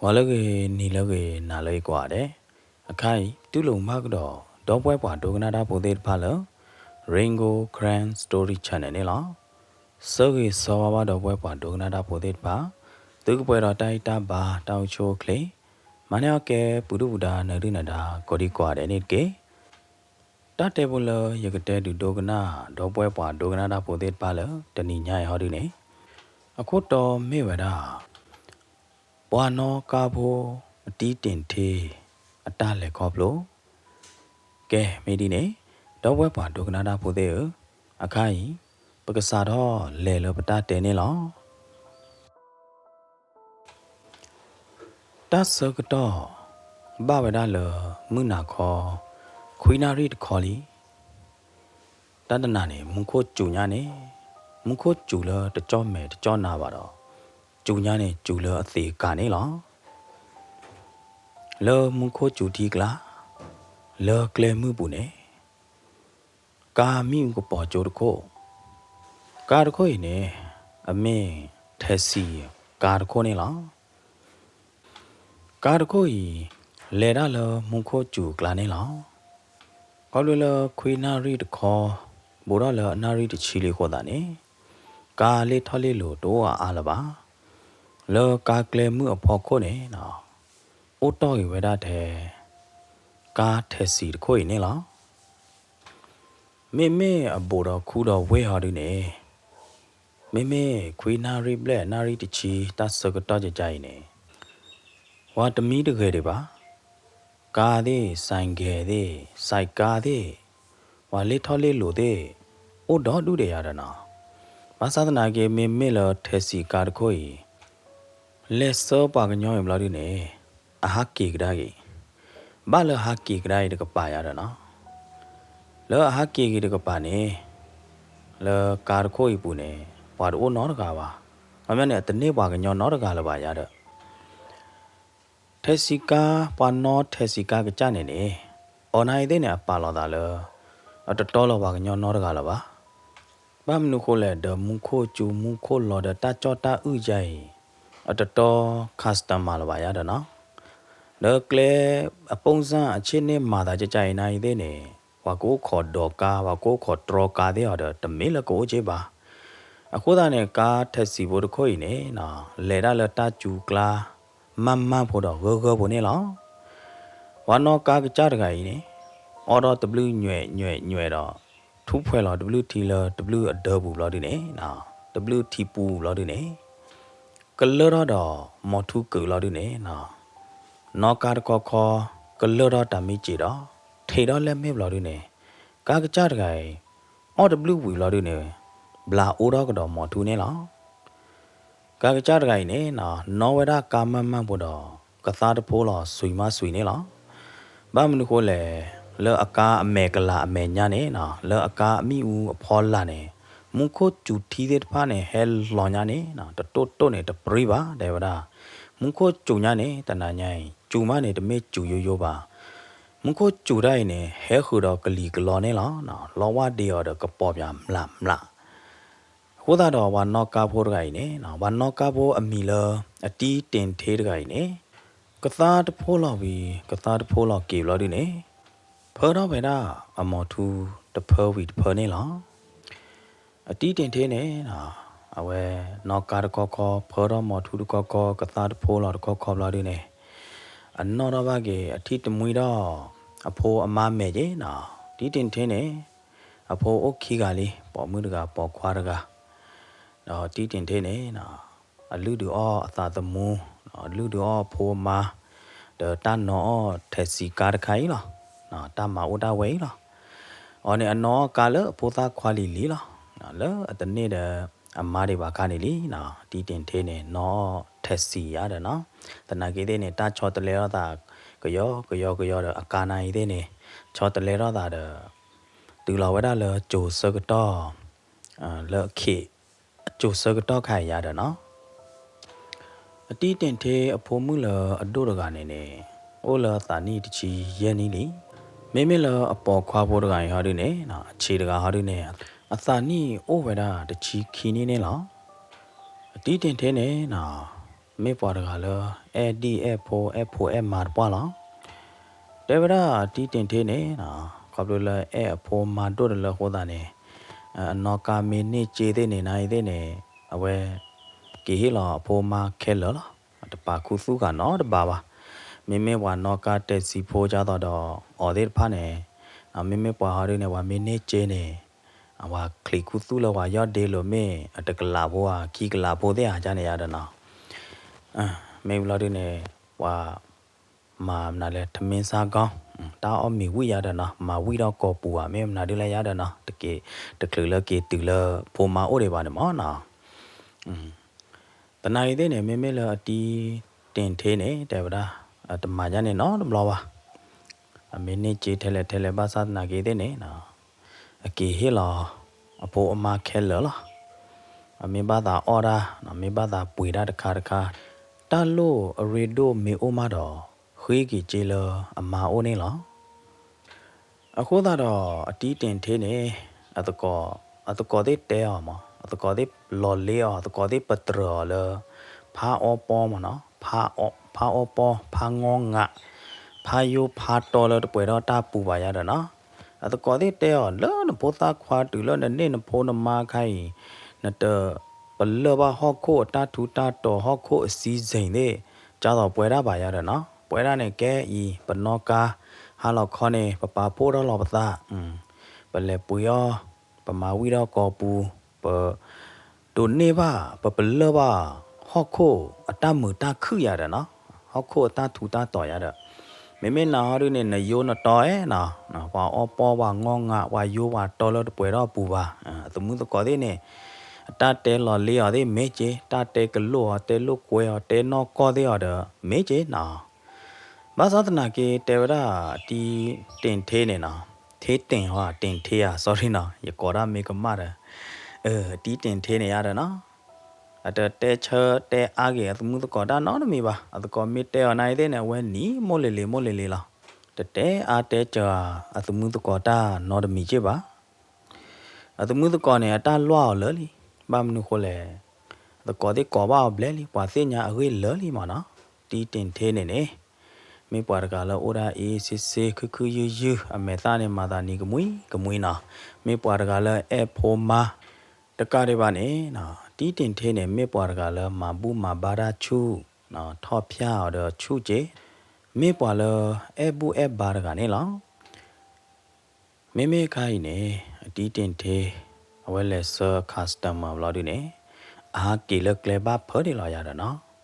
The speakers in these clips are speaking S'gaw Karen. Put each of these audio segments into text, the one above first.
ဂီၤလၢအဂ့ၤ, နံၤလၢအဂ့ၤ, နၤလၢအဂ့ၤကိးဂၤဒဲး, အခါအံၤ တူၢ်လိာ်မုာ်ကဒီး ဒီပုၢ်ဝဲၢ်ပှၤဒိကနၣ်တၢ်ဖိသ့ၣ်တဖၣ်လၢ Rain Gold Karen Story Channel န့ၣ်လီၤ. ဆၢဂ့ၤဆၢဝါဘၣ်ဒီပုၢ်ဝဲၢ်ပှၤဒိကနၣ်တၢ်ဖိသ့ၣ်တဖၣ်, သုကပှဲၤဒီးတၢ်အံၣ်တၢ်ဘါ တၢ်အိၣ်ဆူၣ်အိၣ်ချ့, မၤန့ၢ်အီၣ်ကဲ ပှၤဒုၣ်ပှၤဒါ နၢၤဒုၣ်နၢၤဒါ ကိးဒံကိးဂၤဒဲးန့ၣ်တက့ၢ်. တၢ်တဲဖိလၢယကတဲဒုးဒိကနၣ် ဒီပုၢ်ဝဲၢ်ပှၤဒိကနၣ်တၢ်ဖိသ့ၣ်တဖၣ်လၢ တနံၤညါအံၤဟီဒုန့ၣ်, အခိၣ်တီမ့ၢ်ဝဲဒၣ် ပှၤနီၣ်ကါဖိ အတံတ့ၢ်ထ့ အတၢ်လဲၤခီဖျိ, ကဲ မ့ၢ်ဒ်န့ၣ်, ဒီပုၢ်ဝဲၢ်ပှၤဒိကနၣ်တၢ်ဖိသ့ၣ်ဧၢ, အခါအံၤ ပကစးထီၣ်လဲၤလၢပတၢ်တဲန့ၣ်လီၤ. တၢ်ဆၢကတီၢ် ဘၣ်ဝဲဒၣ်လၢ မုၢ်နၤခီ ခွံနၣ်ရံၣ်တခီလံ. တၢ်တနၤန့ၣ် မူခိၣ်စူၤညါန့ၣ်, မူခိၣ်စူၤလၢတကၠီၣ်မဲာ်တကၠီၣ်နါဘၣ်ဒီး, စူၤညါန့ၣ် စူၤလၢအသံးကၤန့ၣ်လီၤ. လၢမူခိၣ်စူၤထံကျါ, လၢကျဲမုၢ်ပူၤန့ၣ် ကါမံအူကပီၤကၠိတခိၣ်, ကါတခိၣ်အံၤန့ၣ် အမ့ၢ်ထဲးစံးကါတခိၣ်န့ၣ်လီၤ. ကါတခိၣ်အံၤ လဲၤတၢ်လၢမူခိၣ်စူၤအကျါန့ၣ်လီၤ. ခီဖျိလၢခွံနၣ်ရံၣ်တခီ ဘူးထီၣ်လၢအနၣ်ရံၣ်တဆံလံအဃိသတးန့ၣ်, ကါလ့ၣ်ထီၣ်လ့ၣ်လိၤတအိၣ်အါအါလၢၤဘၣ်. လၢကါကျဲမုၢ်အဖီခိၣ်န့ၣ် အိၣ်တီၢ်ဂ့ၤဝဲဒၣ်ထဲ ကါထဲးစံးတခိၣ်အံၤန့ၣ်လီၤ. မ့မ့ၢ်အဘူးဒီးခူဒီးဝ့ၢ်ဟီဒုန့ၣ်, မ့မ့ၢ်ခွံနၣ်ရံၣ်ဘျဲၣ်နၣ်ရံၣ်တဆံ တၢ်ဆၢကတီၢ်ကကါအံၤန့ၣ်, ပှၤတမံတဂဲၤဒံးဘၣ်. ကါသ့ၣ်, စဲးကဲးသ့ၣ်, စဲးကါသ့ၣ်, ပှၤလ့ၣ်ထီၣ်လ့ၣ်လိၤသ့ၣ်, အိၣ်ဒီဒူၣ်ဒီးယၤဒီးနီၤ. ဘၣ်ဆၣ်သနာ်က့ မ့မ့ၢ်လၢထဲးစံးကါတခိၣ်အံၤ လဲၤဆှၢပှၤကညီအံၤဘျီဒုန့ၣ်, အဟးက့ၤကဒါက့ၤ, ဘၣ်လၢအဟးက့ၤကဒါအံၤတကပၤယၤဒီးနီၤ. လၢအဟးက့ၤက့ၤတကပၤန့ၣ်, လၢကါတခိၣ်အံၤပူၤန့ၣ် ပှၤတအိၣ်နီတဂၤဘၣ်. ခီပညီန့ၣ် အတန့ၢ်ပှၤကညီနီတဂၤလၢၤဘၣ်ယၤဒီး ထဲးစံးကါ, ပှၤနီၣ်ထဲးစံးကါကစၢ်န့ၣ်န့ၣ်, အီၤနၤအံၤသ့ၣ်န့ၣ် အပာ်လီၤသးလၢ အတတီလၢၤပှၤကညီနီတဂၤလၢၤဘၣ်. ဘၣ်မနုၤဃိလဲၣ်, ဒီးမူခိၣ်စူၤမူခိၣ်လီၤဒီးတၢ်ကၠီၣ်တၢ်အုၣ်ကါအံၤ, အတတီ customer လၢၤဘၣ်ယၤဒီးနီၤ. ဒီးကျဲအပိၢ်စၣ်အဆ့ၣ်န့ၣ်မၤသးကကါအံၤနၤအံၤသ့ၣ်န့ၣ်, ပှၤကအိၣ်ခိးဒိးကါ, ပှၤကအိၣ်ခိးတြီကါသ့ၣ်အီၤဒီး တမ့ၢ်လၢကအိၣ်က့ဘၣ်. အဃိသတးန့ၣ် ကါထဲးစံးဖိတခိၣ်အံၤန့ၣ်, လဲၤဒၣ်လၢတၢ်စူၤကျါ မၢ်မၢ်ဖိဒီးဂၢၢ်ဂၢၢ်ဖိန့ၣ်လီၤ. ပှၤနီၣ်ကါကစၢ်တဂၤအံၤန့ၣ်, အီၣ်ဒီးတဘျုးညွဲးညွဲးညွဲးဒီး, ထူၣ်ဖှဲးလီၤတဘျုးထံလၢတဘျုးအဒၢပူၤဘျီဒုန့ၣ်, တဘျုးထံပူၤဘျီဒုန့ၣ်, ကလၢၢ်ထီၣ်ဒီးမီၤထူကၢးဘျီဒုန့ၣ်, နီၣ်ကါတခီခီ ကလၢၢ်ထီၣ်တၢ်မံစံးဒီး, ထံးထီၣ်လၢမဲာ်ဘျီဒုန့ၣ်, ကါကစၢ်တဂၤအံၤ အီၣ်တဘျုးဝံၤဘျီဒုန့ၣ်, ဘျးအိၣ်ထီၣ်ကဒီးမီၤထူန့ၣ်လီၤ. ကါကစၢ်တဂၤအံၤန့ၣ်, နီၣ်ဝဲဒၣ်ကါမၢ်မၢ်ဖိဒီး, ကသါတဖိလီၤစွံမးစွံန့ၣ်လီၤ. ဘၣ်မနုၤဃိလဲၣ်, လၢအကါအမဲာ်ကလၤအမဲာ်ညါန့ၣ်, လၢအကါအမံၣ်အူအဖီလာ်န့ၣ်, မူခိၣ်စူၤထံသ့ၣ်တဖၣ်န့ၣ် ဟဲလီၤညါန့ၣ်, တတိၢ်တိၢ်န့ၣ်တပြံဘၣ် တဲဝဲဒၣ်. မူခိၣ်စူၤညါန့ၣ် တနၤညါအံၤ စူၤမးန့ၣ် တမ့ၢ်စူၤယိယိဘၣ်. မူခိၣ်စူၤတၢ်အံၤန့ၣ် ဟဲဃုာ်ဒီးကလံၤကလီန့ၣ်လီၤ. လီဝါဒ့အီၤဒီးကပီၤပၠးမျးမျး အဃိသတးဒီးပှၤနီၣ်ကါဖိတဂၤအံၤန့ၣ်, ပှၤနီၣ်ကါဖိအမံၤလၢ အတံတ့ၢ်ထ့တဂၤအံၤန့ၣ်, ကသါတဖိလီၤဝံၤ ကသါတဖိလီၤက့ၤဘျီဒုန့ၣ်, ဖၢထီၣ်ဝဲဒၣ်အမီၤထူတဖၢဝံၤတဖၢန့ၣ်လီၤ. အတံတ့ၢ်ထ့န့ၣ်, အဝဲနီၣ်ကါတခီခီ ဖၢထီၣ်မီၤထူတခီခီ ကသါတဖိလီၤတခီခီဘျီဒုန့ၣ်, အနီၣ်ထီၣ်ဘၣ်က့ၤ အထံၣ်တမှံထီၣ် အဖိအမါမဲာ်က့ၤနီၤ. တံတ့ၢ်ထ့န့ၣ် အဖိအိၣ်ခံဂၤလံ, ပိာ်မုၣ်တဂၤ ပိာ်ခွါတဂၤ, ဒီးတံတ့ၢ်ထ့န့ၣ် အလုၢ်ဒုးအီၣ်အသးသမူ, အလုၢ်ဒုးအီၣ်အဖိအမါ, ဒီးတၢ်နီၣ်အီၣ်ထဲးစံးကါတခါအံၤလီၤ. တၢ်မၤအိၣ်တၢ်ဝဲအံၤလီၤ. အီၤန့ၣ်အနီၣ်အီၣ်ကါလၢအဖိသၣ်ခွါလံၤလံၤလီၤ. လၢအတန့ၢ်ဒီးအမါဒံးဘၣ်ခါန့ၣ်လံ, တံတ့ၢ်ထ့န့ၣ် နီၣ်အီၣ်ထဲးစံးယါဒီးနီၤ. သနာ်က့သ့ၣ်န့ၣ် တၢ်ဆီတလဲထီၣ်သး ကယီကယီကယီဒီး အကါနၤအံၤသ့ၣ်န့ၣ် ဆီတလဲထီၣ်သးဒီး တုၤလီၤဝဲဒၣ်လၢကၠိၤဆၢကတီၢ်, လၢအခ့, အကၠိၤဆၢကတီၢ်ခါအံၤယါဒီးနီၤ. အတံတ့ၢ်ထ့အဖိမုၣ်လၢအဒိၣ်တဂၤန့ၣ်န့ၣ်, အိၣ်လၢအသးနံၣ်တဆံယဲၢ်နံၣ်လံ. မ့မ့ၢ်လၢအပိာ်ခွါဖိတဂၤအံၤဟီဒုန့ၣ်, အဆံးတဂၤဟီဒုန့ၣ်, အသးနံၣ်အိၣ်ဝဲဒၣ်တဆံခံနံၣ်န့ၣ်လီၤ. အတံတ့ၢ်ထ့န့ၣ်နီၤ, မ့ၢ်ပှၤတဂၤလၢ အဲၣ်ဒံၣ်အဲၣ်ဖိ အဲၣ်ဖိအဲၣ်မါတပှၢ်လီၤ. တဲဝဲဒၣ်တံၤတ့ၢ်ထ့န့ၣ် ခီဖျိလၢအဲၣ်အဖိမါဒိၣ်တလၢအဃိသတးန့ၣ် အနီၢ်ကါမ့ၢ်န့ၢ်စ့သ့ၣ်န့ၣ် နအံၤသ့ၣ်န့ၣ် အဝဲ က့ၤဟ့ၣ်လီၤအဖိမါခဲလၢာ်လီၤ. တပာ်ခူသူၣ်ဃာ်နီတဘးဘၣ်. မ့မ့ၢ်ပှၤနီၢ်ကါတဲာ်စံးဖိကၢ်သိးဒီးအီၤသ့ၣ်တဖၣ်န့ၣ် မ့မ့ၢ်ပှၤဟီဒုန့ၣ် ပှၤမ့ၢ်န့ၢ်စ့န့ၣ် အဝဲချံးခူသူၣ်လၢပှၤယီၢ်ဒ့လိာ်မ့ၢ် အတကလးဖိဧါ ခံကလးဖိသ့ၣ်ဧါန့ၣ်ယါဒီးနီၤ. မ့ၢ်ဘျီဒုန့ၣ် ပှၤမၤမနုၤလဲၣ် ထမင်းစားကောင်း တၢ်အီၣ်မ့ၤဝံၣ်ယါဒီးနီၤ မၤဝံၣ်ဒီးကိာ်ပူၤဧါ မ့ၢ်မနုၤဒုလဲၣ်ယါဒီးနီၤ တက့ၤ တချုးလၢက့ၤတုၤလၢဖိမါအိၣ်ဒံးဘၣ်န့ၣ်မ့ၢ်နီၤ. သနာ်က့သ့ၣ်န့ၣ် မ့မ့ၢ်လၢအတံၤတ့ၢ်ထ့န့ၣ် တဲဝဲဒၣ် တမၤယါန့ၣ်နီတဘျီဘၣ်. အမ့ၢ်န့ၢ်စ့ထဲလဲၣ်ထဲလဲၣ်ဘၣ်ဆၣ်သနာ်က့သ့ၣ်န့ၣ် အက့ၤဟ့ၣ်လီၤ အဖိအမါခဲလၢာ်လီၤ. အမ့ၢ်ဘၣ်သးအီၣ်တၢ် မ့ၢ်ဘၣ်သးပှ့ၤတၢ်တခါတခါ တၢ်လိၣ်အရ့ဒိၣ်မ့ၢ်အိၣ်မးဒီး ဃ့က့ၤစ့လၢအမါအိၣ်န့ၣ်လီၤ. အဃိသတးဒီး အတံၤတ့ၢ်ထ့န့ၣ် အသကိး အသကိးသ့ၣ်တဲအီၤမး အသကိးသ့ၣ်လီၤလ့အီၤ အသကိးသ့ၣ်ပတြၢၤအီၤလၢ ဖါအီပီမးနီၤ ဖါအီပီ ဖါငီငး ဖါယိဖါတီလၢတပှဲၤထီၣ်တၢ်ပူၤဘၣ်ယါဒီးနီၤ. အသကိးသ့ၣ်တဲအီၤ လၢနဖိသၣ်ခွါတုၤလၢနန့ၢ်နဖိနမါခါအံၤ နတပလၢၢ်ဘၣ်ဟီၣ်ခိၣ်အတၢ်ထူတၢ်တီၤ ဟီၣ်ခိၣ်အစံစိၣ်သ့ၣ် ကၢ်သိးပှဲၤဒၣ်ဘၣ်ယါဒီးနီၤ. ပှဲၤဒၣ်န့ၣ်ကဲအံၤ ပနီၢ်ကါ ဟါလီၤခီန့ၣ် ပပာ်ဖှိၣ်ထီၣ်လီၤပသး ပလဲၤပှ့ၤအီၣ် ပမၤဝံၣ်ဒီးကိာ်ပူၤ ပ ဒိးန့ၢ်ဘၣ် ပပလၢၢ်ဘၣ် ဟီၣ်ခိၣ်အတၢ်မုာ်တၢ်ခုၣ်ယါဒီးနီၤ ဟီၣ်ခိၣ်အတၢ်ထူတၢ်တီၤယါဒီး မ့မ့ၢ်နၤဟီဒုန့ၣ် နယိနတီအဲၣ်နီၤ ပှၤအီပီပှၤငီငး ပှၤယိပှၤတီလၢတပှဲၤထီၣ်ပူၤဘၣ်. အသမုသကိးသ့ၣ်န့ၣ် အတၢ်တဲလီၤလ့အီၤသ့ၣ်မ့ၢ်က့ တၢ်တဲကလိာ်အီၤ တဲလိာ်ကွဲအီၤ တဲနီၢ်ကီၢ်သ့ၣ်အီၤဒီး မ့ၢ်က့နီၤ. ဘၣ်ဆၣ်သနာ်က့တဲဝဲဒၣ် တံၤတ့ၢ်ထ့န့ၣ်နီၤ ထ့တ့ၢ်ဟီ တ့ၢ်ထ့ဧါ sorry နီၤ ယကိးတၢ်မ့ၢ်ကမၣ်ဒီး တံၤတ့ၢ်ထ့န့ၣ်ယါဒီးနီၤ အတတဲဆၢတဲအါက့ၤအသမုသကိးတၢ်နီတမံၤဘၣ်. အသကိးမ့ၢ်တဲအီၤနၤအံၤသ့ၣ်န့ၣ် အဝဲနံၤမိၢ်လ့ၤလ့ၤမိၢ်လ့ၤလ့ၤလီၤ. တတဲအါတဲစှၤအသမုသကိးတၢ်နီတမံၤက့ဘၣ်. အသမုသကိးန့ၣ် အတၢ်လွၢ်အီၤလၢာ်လံ. ဘၣ်မနုၤဃိလဲၣ် အသကိးသ့ၣ်ကိးဘၣ်အီၤဘျဲၣ်လံ ပှၤသ့ၣ်ညါအဂ့ၢ်လၢာ်လံမ့ၢ်နီၤ. တံၤတ့ၢ်ထ့န့ၣ်န့ၣ် မ့ၢ်ပှၤတဂၤလၢအိၣ်ဒၣ်အ့စ့စ့ ခုခုယုယု အမဲာ်သၣ်န့ၣ်မၤသးနံၤကမှံကမှံနီၤ. မ့ၢ်ပှၤတဂၤလၢအဲၣ်ဖိမါ တကးဒံးဘၣ်န့ၣ် တံၤတ့ၢ်ထ့န့ၣ် မ့ၢ်ပှၤတဂၤလၢမၤဘူၣ်မၤဘါတၢ်ဆူၣ် ထီၣ်ဖၠၣ်အီၤဒီးဆူၣ်က့ မ့ၢ်ပှၤလၢအဲၣ်ဘူၣ်အဲၣ်ဘါတဂၤန့ၣ်လီၤ. မ့မ့ၢ်ခါအံၤန့ၣ် အတံၤတ့ၢ်ထ့ အဝဲလဲၤဆှၢ customer ဘျီဒုန့ၣ် အဟးက့ၤလၢကျဲဘၣ်ဖၢဒံးလီၤယၤဒီးနီၤ.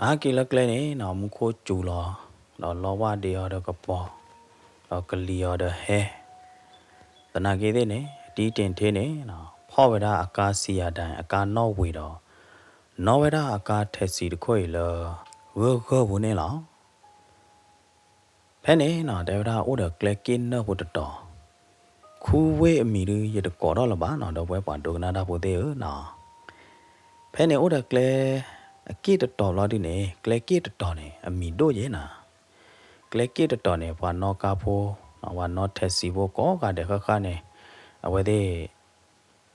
အဟးက့ၤလၢကျဲန့ၣ်နီၤ မူခိၣ်စူၤလီၤ ဒီးလီဝၢ်ဒ့အီၤဒီးကပီၤ ဒီးကလံၤအီၤဒီးဟဲ သနာ်က့သ့ၣ်န့ၣ် တံၤတ့ၢ်ထ့န့ၣ် ဖီၣ်ဝဲဒၣ်အကါစံယၤဒၣ် အကါနီၣ်ဝံၤဒီး နီၣ်ဝဲဒၣ်အကါထဲးစံးတခိၣ်အံၤလၢ ဂၢၢ်ဂၢၢ်ပူၤန့ၣ်လီၤ. ဖဲန့ၣ်နီၤ တဲဝဲဒၣ်အိၣ်ဒီးကျဲက့ၣ်နၢၣ်ဖိတတီၤ, ခူဝ့ၢ်အမံၤဒု ယတကိးထီၣ်လၢၤဘၣ်နီၤ ဒီပုၢ်ဝဲၢ်ပှၤဒိကနၣ်တၢ်ဖိသ့ၣ်ဧၢနီၤ. ဖဲန့ၣ်အိၣ်ဒီးကျဲ အက့ၣ်တတီၤဘျီဒုန့ၣ် ကျဲက့ၣ်တတီၤန့ၣ် အမံၤဒိၣ်ယဲနီၤ. ကျဲက့ၣ်တတီၤန့ၣ် ပှၤနီၣ်ကါဖိ ပှၤနီၣ်ထဲးစံးဖိကိးဂၤဒဲးဃၣ်ဃၣ်န့ၣ် အဝဲသ့ၣ်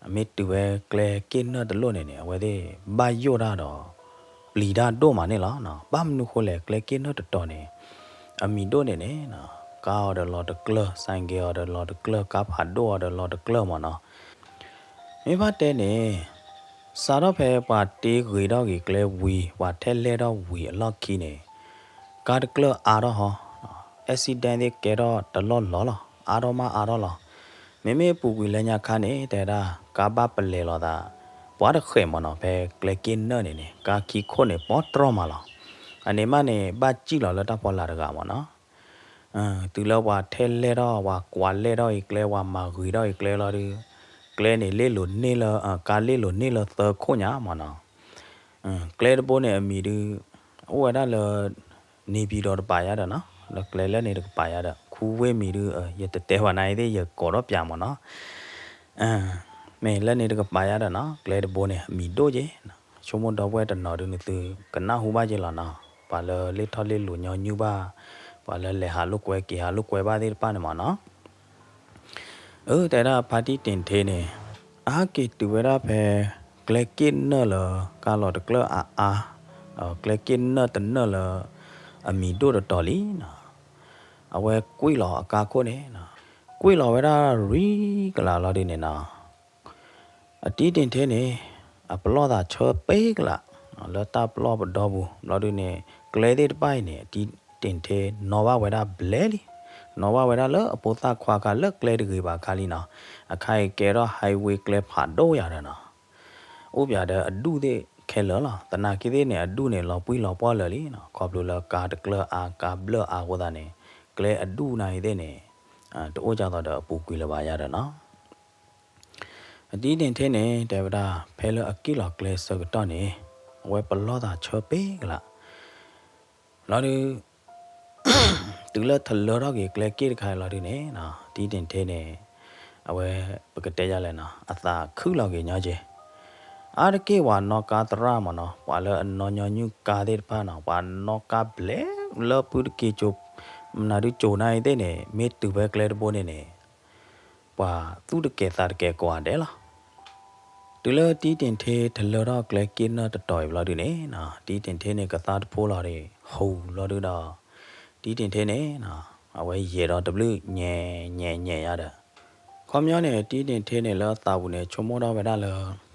အမ့ၢ်တုၤဝဲကျဲက့ၣ်နၢၣ်တလိၣ်န့ၣ်န့ၣ် အဝဲသ့ၣ်ဘၣ်ယိၣ်တၢ်ဒီး ပျံၤတၢ်ဒိၣ်မးန့ၣ်လီၤ. ဘၣ်မနုၤဃိလဲၣ် ကျဲက့ၣ်နၢၣ်တတီၤန့ၣ် အမံၤဒိၣ်န့ၣ်န့ၣ် ကါအီၤဒီးလီၤတကျၢၢ် ဆိုင်ကယ်အီၤဒီးလီၤတကျၢၢ် ကါဖးဒိၣ်အီၤဒီးလီၤတကျၢၢ်မးနီၤ. မ့ၢ်ဘၣ်တဲန့ၣ် စးထီၣ်ဖဲပှၤတ့ဂ့ၤထီၣ်ဂ့ၤကျဲဝံၤ ပှၤထဲလဲၣ်ထီၣ်ဝံၤအလီၢ်ခံန့ၣ် ကါတကျၢၢ်အါထီၣ်ဟီ accident သ့ၣ်ကဲထီၣ်တလီၢ်လီၢ်လီၤ အါထီၣ်မးအါထီၣ်လီၤ. မ့မ့ၢ်ပူၤကွံာ်လၢညါခါန့ၣ် တဲဒၣ် ကါဘၣ်ပလဲၤလိာ်သး ပှၤတဃဲးမးနီၤ ဖဲကျဲက့ၣ်နၢၣ်န့ၣ်န့ၣ် ကါခံခိၣ်န့ၣ် ပီတြီမးလီၤ. အန့ၣ်မးန့ၣ် ဘၣ်စံၣ်လီၤလၢတၢ်ဖီလာ်တဂၤမးနီၤ. တုၤလၢပှၤထဲလဲၣ်ထီၣ် ပှၤကွၢ်လဲၣ်ထီၣ်အံၤကျဲ ပှၤမၤဂ့ၤထီၣ်အံၤကျဲလီၤဒီး ကျဲန့ၣ်လ့ၣ်လိၤန့ၢ်လၢ ကါလ့ၣ်လိၤန့ၢ်လၢသၢခိၣ်ညါမးနီၤ. ကျဲတဘိန့ၣ်အမံၤဒု အိၣ်ဝဲဒၣ်လၢ နေပြည်တော် တပၤယါဒီးနီၤ လၢကျဲလၢန့ၣ်တကပၤယါဒီး ခူဝ့ၢ်မံၤဒု ယတတဲဘၣ်နၤအံၤသ့ၣ် ယကိးထီၣ်ပၠးမးနီၤ. မ့ၢ်လၢန့ၣ်တကပၤယါဒီးနီၤ ကျဲတဘိန့ၣ် အမံၤဒိၣ်က့ၤ ဆိကမိၣ်ဒီပုၢ်ဝဲၢ်တနီၤဒုန့ၣ်သုကနၢ်ဟူဘၣ်က့ၤလီၤနီၤ. ပှၤလၢလ့ၣ်ထီၣ်လ့ၣ်လိၤညီနုၢ်ဘၣ် ပှၤလၢလဲၤဟးလိာ်ကွဲက့ၤဟးလိာ်ကွဲဘၣ်သ့ၣ်တဖၣ်န့ၣ်မးနီၤ. အၢ တဲဒၣ်ဖါတံၢ်တ့ၢ်ထ့န့ၣ် အဟးက့ၤတုၤဝဲဒၣ်ဖဲ ကျဲက့ၣ်နၢၣ်လၢ ကါလီၤတကျၢၢ်အါအါ ကျဲက့ၣ်နၢၣ်တနၢၣ်လၢ အမံၤဒိၣ်တတီၤလံနီၤ, အဝဲကွံာ်လီၤအကါခိၣ်န့ၣ်နီၤ, ကွံာ်လီၤဝဲဒၣ်ရံကလးလီၤဒုန့ၣ်နီၤ, အတံတ့ၢ်ထ့န့ၣ် အပလီၢ်သးဆၢပ့ကလး လၢတၢ်ပလီၢ်ပဒီပူၤ ဘျီဒုန့ၣ် ကျဲသ့ၣ်တဖၣ်အံၤန့ၣ် အတံတ့ၢ်ထ့နီၣ်ဘၣ်ဝဲဒၣ်ဘျဲလံ, နီၣ်ဘၣ်ဝဲဒၣ်လၢအဖိသၣ်ခွါခါလၢကျဲတဂ့ၤဘၣ်ခါလံနီၤ, အခါအံၤကဲထီၣ် highway ကျဲဖးဒိၣ်ယၤဒီးနီၤ, အိၣ်ပၠးဒီးအဒူၣ်သ့ၣ်ခဲလၢာ်လီၤ, သနာ်က့သ့ၣ်န့ၣ် အဒူၣ်န့ၣ် လီၤပှံၢ်လီၤပှီၢ်လၢာ်လံနီၤ, ခီဖျိလၢကါတကျၢၢ်အါ ကါဘျၢၣ်အါအဃိသတးန့ၣ် ကျဲအဒူၣ်နၤအံၤသ့ၣ်န့ၣ် တအိၣ်ကၢ်သိးဒီးအပူၤကွံာ်လၢၤဘၣ်ယၤဒီးနီၤ အတံတ့ၢ်ထ့န့ၣ် တဲဝဲဒၣ် ဖဲလၢအက့ၣ်လီၤကျဲဆၢကတီၢ်န့ၣ် အဝဲပလီၢ်သးဆၢပ့ကလး လီၤဒုး တုၤလၢထလၢထီၣ်က့ၤကျဲက့ၣ်တခါအံၤလီၤဒုန့ၣ် တံတ့ၢ်ထ့န့ၣ် အဝဲ ပကတဲယၤလဲၣ်နီၤ အသးခုၣ်လီၤက့ၤညီက့ၤ, အါတက့ၢ်ဝဲနီၣ်ကါသရၣ်မ့ၢ်နီၤ ပှၤလၢအနီၣ်ညီနုၢ်ကါသ့ၣ်တဖၣ်နီၤ ပှၤနီၣ်ကါဘျဲလၢဖုတက့ၤကၠိ မနုၤဒုကၠိနၤအံၤသ့ၣ်န့ၣ် မ့ၢ်တုၤဖဲကျဲတဘိန့ၣ်န့ၣ် ပှၤသူၣ်တကဲၤသးတကဲၤကိးဂၤဒဲးလီၤ. တုၤလၢတံတ့ၢ်ထ့ထလၢထီၣ်ကျဲက့ၣ်နၢၣ်တတီၤအံၤဘျီဒုန့ၣ်နီၤ တံတ့ၢ်ထ့န့ၣ် ကသါတဖိလီၤဒုး ဟူးလီၤဒုးဒီး တံတ့ၢ်ထ့န့ၣ်နီၤ အဝဲယဲၢ်ဒီးတဘျုး ညဲၣ် ညဲၣ် ညဲၣ်ယၤဒီး ခီပညီန့ၣ် တံတ့ၢ်ထ့န့ၣ် လၢအသးပူၤန့ၣ် ဆိကမိၣ်ထီၣ်ဝဲဒၣ်လၢ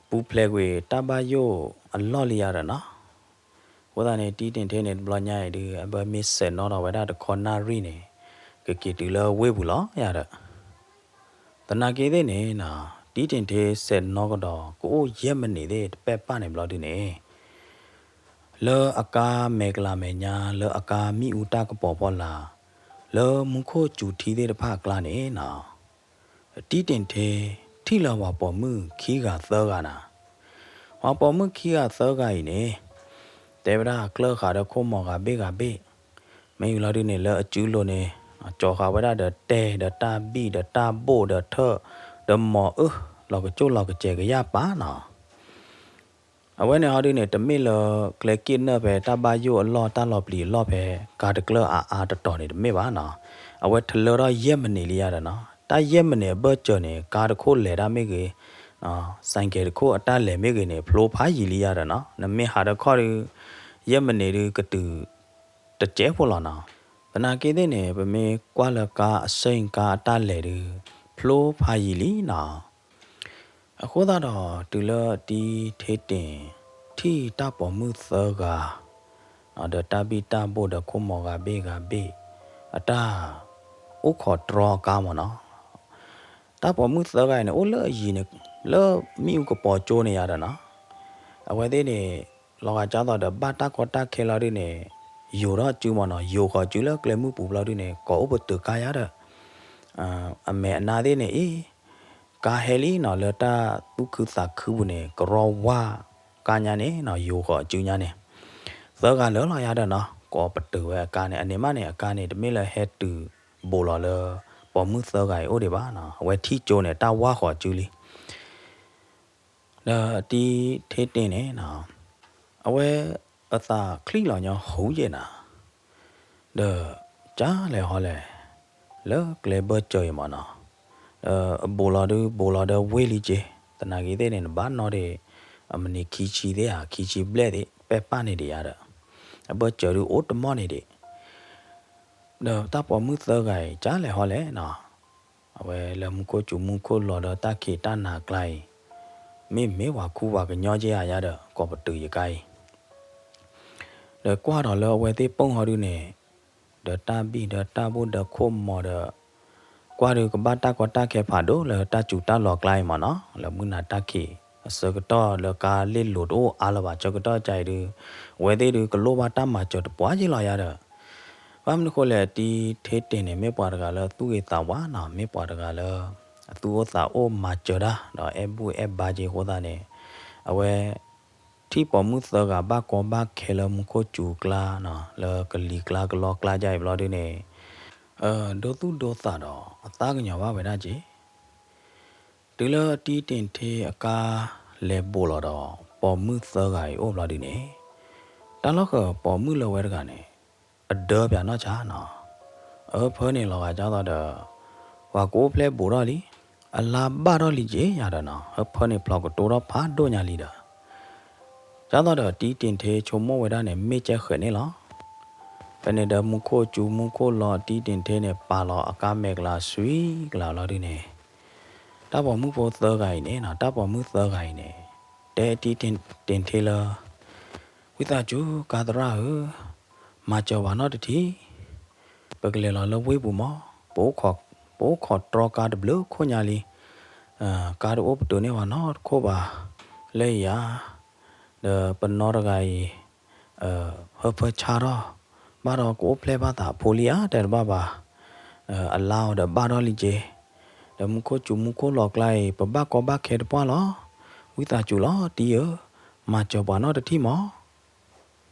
ပူၤဖျဲးကွံာ်တၢ်ဘၣ်ယိၣ်အလီၢ်လံယၤဒီးနီၤ အဃိသတးန့ၣ် တံတ့ၢ်ထ့န့ၣ် တဘျီညါအံၤဒုး အဘၢမ့ၢ်ဆဲးနီၣ်ထီၣ်ဝဲဒၣ်တခီနၣ်ရံၣ်န့ၣ် ကက့ၤတုၤလၢဝ့ၢ်ပူၤလီၤယၤဒီး သနာ်က့သ့ၣ်န့ၣ်နီၤ တံတ့ၢ်ထ့ဆဲးနီၣ်ကဒီး ကအိၣ်ယဲၢ်မံးနံးသ့ၣ်တပဲၢ်ပၢ်န့ၣ်ဘျီဒုန့ၣ် လၢအကါမဲာ်ကလၤမဲာ်ညါ လၢအကါမ့ၣ်အူတၢ်ကပီၤဖီလာ် လၢမူခိၣ်စူၤထံသ့ၣ်တဖၣ်အကျါန့ၣ်နီၤ တံတ့ၢ်ထ့ ထံၣ်လၢပှၤပိာ်မုၣ်ခံဂၤသၢဂၤနၤ, ပှၤပိာ်မုၣ်ခံဂၤသၢဂၤအံၤန့ၣ် တဲဝဲဒၣ်ကျၢၢ်ဃာ်ဒီးခိၣ်မီၤဂၤဘ့ၣ်ဂၤဘ့ၣ်, မ့ၢ်လီၤဒုန့ၣ် လၢအစုလိၤန့ၣ် ကၠီၤဃာ်ဝဲဒၣ်ဒီးတဲာ် ဒီးတၢ်ဘံၣ် ဒီးတၢ်ဘိၣ် ဒီးထၢၣ် ဒီးမီၤအၢ လီၤကစၢ်လီၤကစဲၤကယၢ်ပာ်နီၤ အဝဲန့ၣ်ဟီဒုန့ၣ် တမ့ၢ်လၢကျဲက့ၣ်နၢၣ်ဖဲတၢ်ဘၣ်ယိၣ်အလီၢ် တၢ်လီၤပျံၤအလီၢ်ဖဲ ကါတကျၢၢ်အါအါတတီၤန့ၣ်တမ့ၢ်ဘၣ်နီၤ, အဝဲထလၢထီၣ်ယဲၢ်မံးနံးလံယၤဒီးနီၤ, တၢ်ယဲၢ်မံးနံးအဘၢၣ်စၢၤန့ၣ် ကါတခိၣ်လဲၤတၢ်မ့ၢ်ဂ့ၤ စဲၣ်ကဲၤတခိၣ်အတၢ်လဲၤမ့ၢ်ဂ့ၤန့ၣ် ဖျိဖးယံာ်လံယၤဒီးနီၤ, နမ့ၢ်ဟးဒီးခီၣ်ဒု ယဲၢ်မံးနံးဒုကတုၤ တစဲးဖိလီၤနီၤ, သနာ်က့သ့ၣ်န့ၣ် ပမ့ၢ်ကွၢ်လၢကါအစ့ၣ်ကါအတၢ်လဲၤဒု ဖျိဖးယံာ်လံနီၤ အဃိသတးဒီး တုၤလၢတံထ့တ့ၢ် ထံၣ်တၢ်ပိာ်မုၣ်သၢဂၤ ဒီးတၢ်ဘံၣ်တၢ်ဘိၣ်ဒီးခိၣ်မီၤဂၤဘ့ၣ်ဂၤဘ့ၣ် အတၢ်အိၣ်ခိးတြီအကါမ့ၢ်နီၤ, တၢ်ပိာ်မုၣ်သၢဂၤအံၤန့ၣ် အိၣ်လၢအယံၤန့ၣ် လၢမ့ၣ်အူကပီၤကၠိန့ၣ်ယၤဒီးနီၤ, အဝဲသ့ၣ်န့ၣ် လီၤဂာ်ကၢ်သိးဒီးဘၣ်တၢ်ကီတၢ်ခဲလီၤဒုန့ၣ် ယိၤထီၣ်စုမ့ၢ်နီၤ, ယိၤဃီၤစုလၢကျဲမုၢ်ပူၤဘျီဒုန့ၣ် ကိးအိၣ်ပတုာ်ကါယၤဒီး အမဲာ်အနါသ့ၣ်န့ၣ် အ့ ကါဟဲလံနီၤ, လၢတၢ်သူၣ်ခုသးခုပူၤန့ၣ် ကရီဝါကါညါန့ၣ်နီၤ, ယိၤဃီၤစုညါန့ၣ် သၢဂၤလၢာ်လီၤယၤဒီးနီၤ, ကိးပတုာ်ဝဲအကါန့ၣ်, အန့ၣ်မးန့ၣ် အကါန့ၣ် တမ့ၢ်လၢဟဲတုၤဘူးလီၤလၢ ပိာ်မုၣ်သၢဂၤအံၤအိၣ်ဒံးဘၣ်နီၤ, အဝဲထံၣ်ကၠိန့ၣ် တၢ်ဝါဃီၤစုလံ ဒီးတံထ့တ့ၢ်န့ၣ်နီၤ, အဝဲအသးချံၣ်လီၤညီဟူးယဲၢ်နၤ, ဒီးကၢ်လဲၣ်ဟီလဲၣ်, လၢကျဲဘၢၣ်စၢၤအံၤမ့ၢ်နီၤ, ဒီးဘူးလီၤဒု ဘူးလီၤဒီးဝ့ၢ်လံက့ၤ, သနာ်က့သ့ၣ်န့ၣ် နဘၣ်နီၣ်ဒံး အမံးနံးခံဆံသ့ၣ်ဧါ ခံဆံဘျဲၣ်သ့ၣ် ပဲၢ်ပၢ်န့ၣ်ဒံးယၤဒီး အဘၢၣ်စၢၤဒုအိၣ်တမီၢ်န့ၣ်ဒံး ဒီးတၢ်ပိာ်မုၣ်သၢဂၤအံၤ ကၢ်လဲၣ်ဟီလဲၣ်နီၤ, အဝဲလၢမူခိၣ်စူၤမူခိၣ်လီၤဒီးတၢ်ခံးတၢ်နၤအကျါအံၤ, မ့မ့ၢ်ပှၤခူပှၤကညီက့ဧါယၤဒီး ကိးပတုာ်ယကါအံၤ, ဒီးကွၢ်ဒီးလၢအဝဲသ့ၣ်ပိၢ်ဟီဒုန့ၣ်, ဒီးတၢ်ဘံၣ်ဒီးတၢ်ဘိၣ်ဒီးခိၣ်မီၤဒီး, ကွၢ်ဒုကဘၣ်တၢ်ကီတၢ်ခဲဖးဒိၣ်လၢတၢ်စူၤတၢ်လီၤကျါအံၤမ့ၢ်နီၤ, လၢမုၢ်နၤတၢ်ခံးအဆၢကတီၢ်လၢကါလ့ၣ်လိၤတအိၣ်အါလၢၤဘၣ်ဆၢကတီၢ်ကါအံၤဒု, အဝဲသ့ၣ်ဒုကလိၣ်ဘၣ်တၢ်မၤစၢၤတပှၢ်က့လီၤယၤဒီး, ဘၣ်မနုၤဃိလဲၣ် တံထ့တ့ၢ်န့ၣ် မ့ၢ်ပှၤတဂၤလၢသူၣ်ဂ့ၤသးဝါနီၤ, မ့ၢ်ပှၤတဂၤလၢ အသူၣ်အိၣ်သးအိၣ်မၤစၢၤတၢ် ဒီးအဲၣ်ဘူၣ်အဲၣ်ဘါက့အဃိသတးန့ၣ်, အဝဲ ထံၣ်ပိာ်မုၣ်သၢဂၤဘၣ်ကီဘၣ်ခဲလၢမူခိၣ်စူၤကျါနီၤ, လၢကလံၤကျါကလီကျါကါအံၤဘျီဒုန့ၣ်, ဒိသူၣ်ဒိသးဒီးအသးကညီၤဘၣ်ဝဲဒၣ်က့ တုၤလၢတံထ့တ့ၢ်အကါလဲၤဘူးလီၤဒီး ပိာ်မုၣ်သၢဂၤအံၤအိၣ်ဘျီဒုန့ၣ်, တၢ်လီၢ်ဃၢၤပိာ်မုၣ်လၢဝဲတဂၤန့ၣ်, အဒၢပၠးနီၢ်ဆါနီၤ, အဟၢဖၢန့ၣ်လီၤဂာ်ကၢ်သိးဒီး, ပှၤကအိၣ်ဖျဲၣ်ဘူးထီၣ်လံ, အလါဘၣ်ထီၣ်လံက့ယၤဒီးနီၤ, ဟၢဖၢန့ၣ်ဖျိးကတိၤထီၣ်ဖးဒိၣ်ညါလံဒီး ဒ်သိးဒီးတံတ့ၢ်ထ့ဆိကမိၣ်ဝဲဒၣ်န့ၣ် မ့ၢ်ကဲဃဲးန့ၣ်လီၤ. ဖဲန့ၣ်ဒီးမူခိၣ်စူၤမူခိၣ်လီၤ တံတ့ၢ်ထ့န့ၣ် ပာ်လီၤအကါမဲာ်ကလၤ စွံကလၤလီၤဒုန့ၣ်, တၢ်ပိာ်မုၣ်ဖိသၢဂၤအံၤန့ၣ်, တၢ်ပိာ်မုၣ်သၢဂၤအံၤန့ၣ် တဲတံတ့ၢ်ထ့လၢ ဝံသးစူၤ ကါသရၣ်ဧၢ, မၤစၢၤပှၤနီတထံၣ်, ပကလဲၤလီၤလၢဝ့ၢ်ပူၤမး, ပအိၣ်ခိးတြီကါတဘျုးခိၣ်ညါလံ, ကါတအိၣ်ပတုာ်န့ၢ်ပှၤနီတခိၣ်ဘၣ်, လၢယၤ ဒီးပနီတဂၤအံၤ ဟၢဖၢဆါထီၣ်, ဘၣ်ဒီးကအိၣ်ဖျဲၣ်ဘၣ်သးအဖိလံဧါ တဲတဘၣ်ဘၣ်, အလါအီၤဒီးဘၣ်ထီၣ်လံက့ၤ, ဒီးမူခိၣ်စူၤမူခိၣ်လီၤကျါအံၤ ပဘၣ်ကီဘၣ်ခဲတပှၢ်လီၤ, ဝံသးစူၤလီၤတံဧၢ, မၤစၢၤပှၤနီတထံၣ်မး.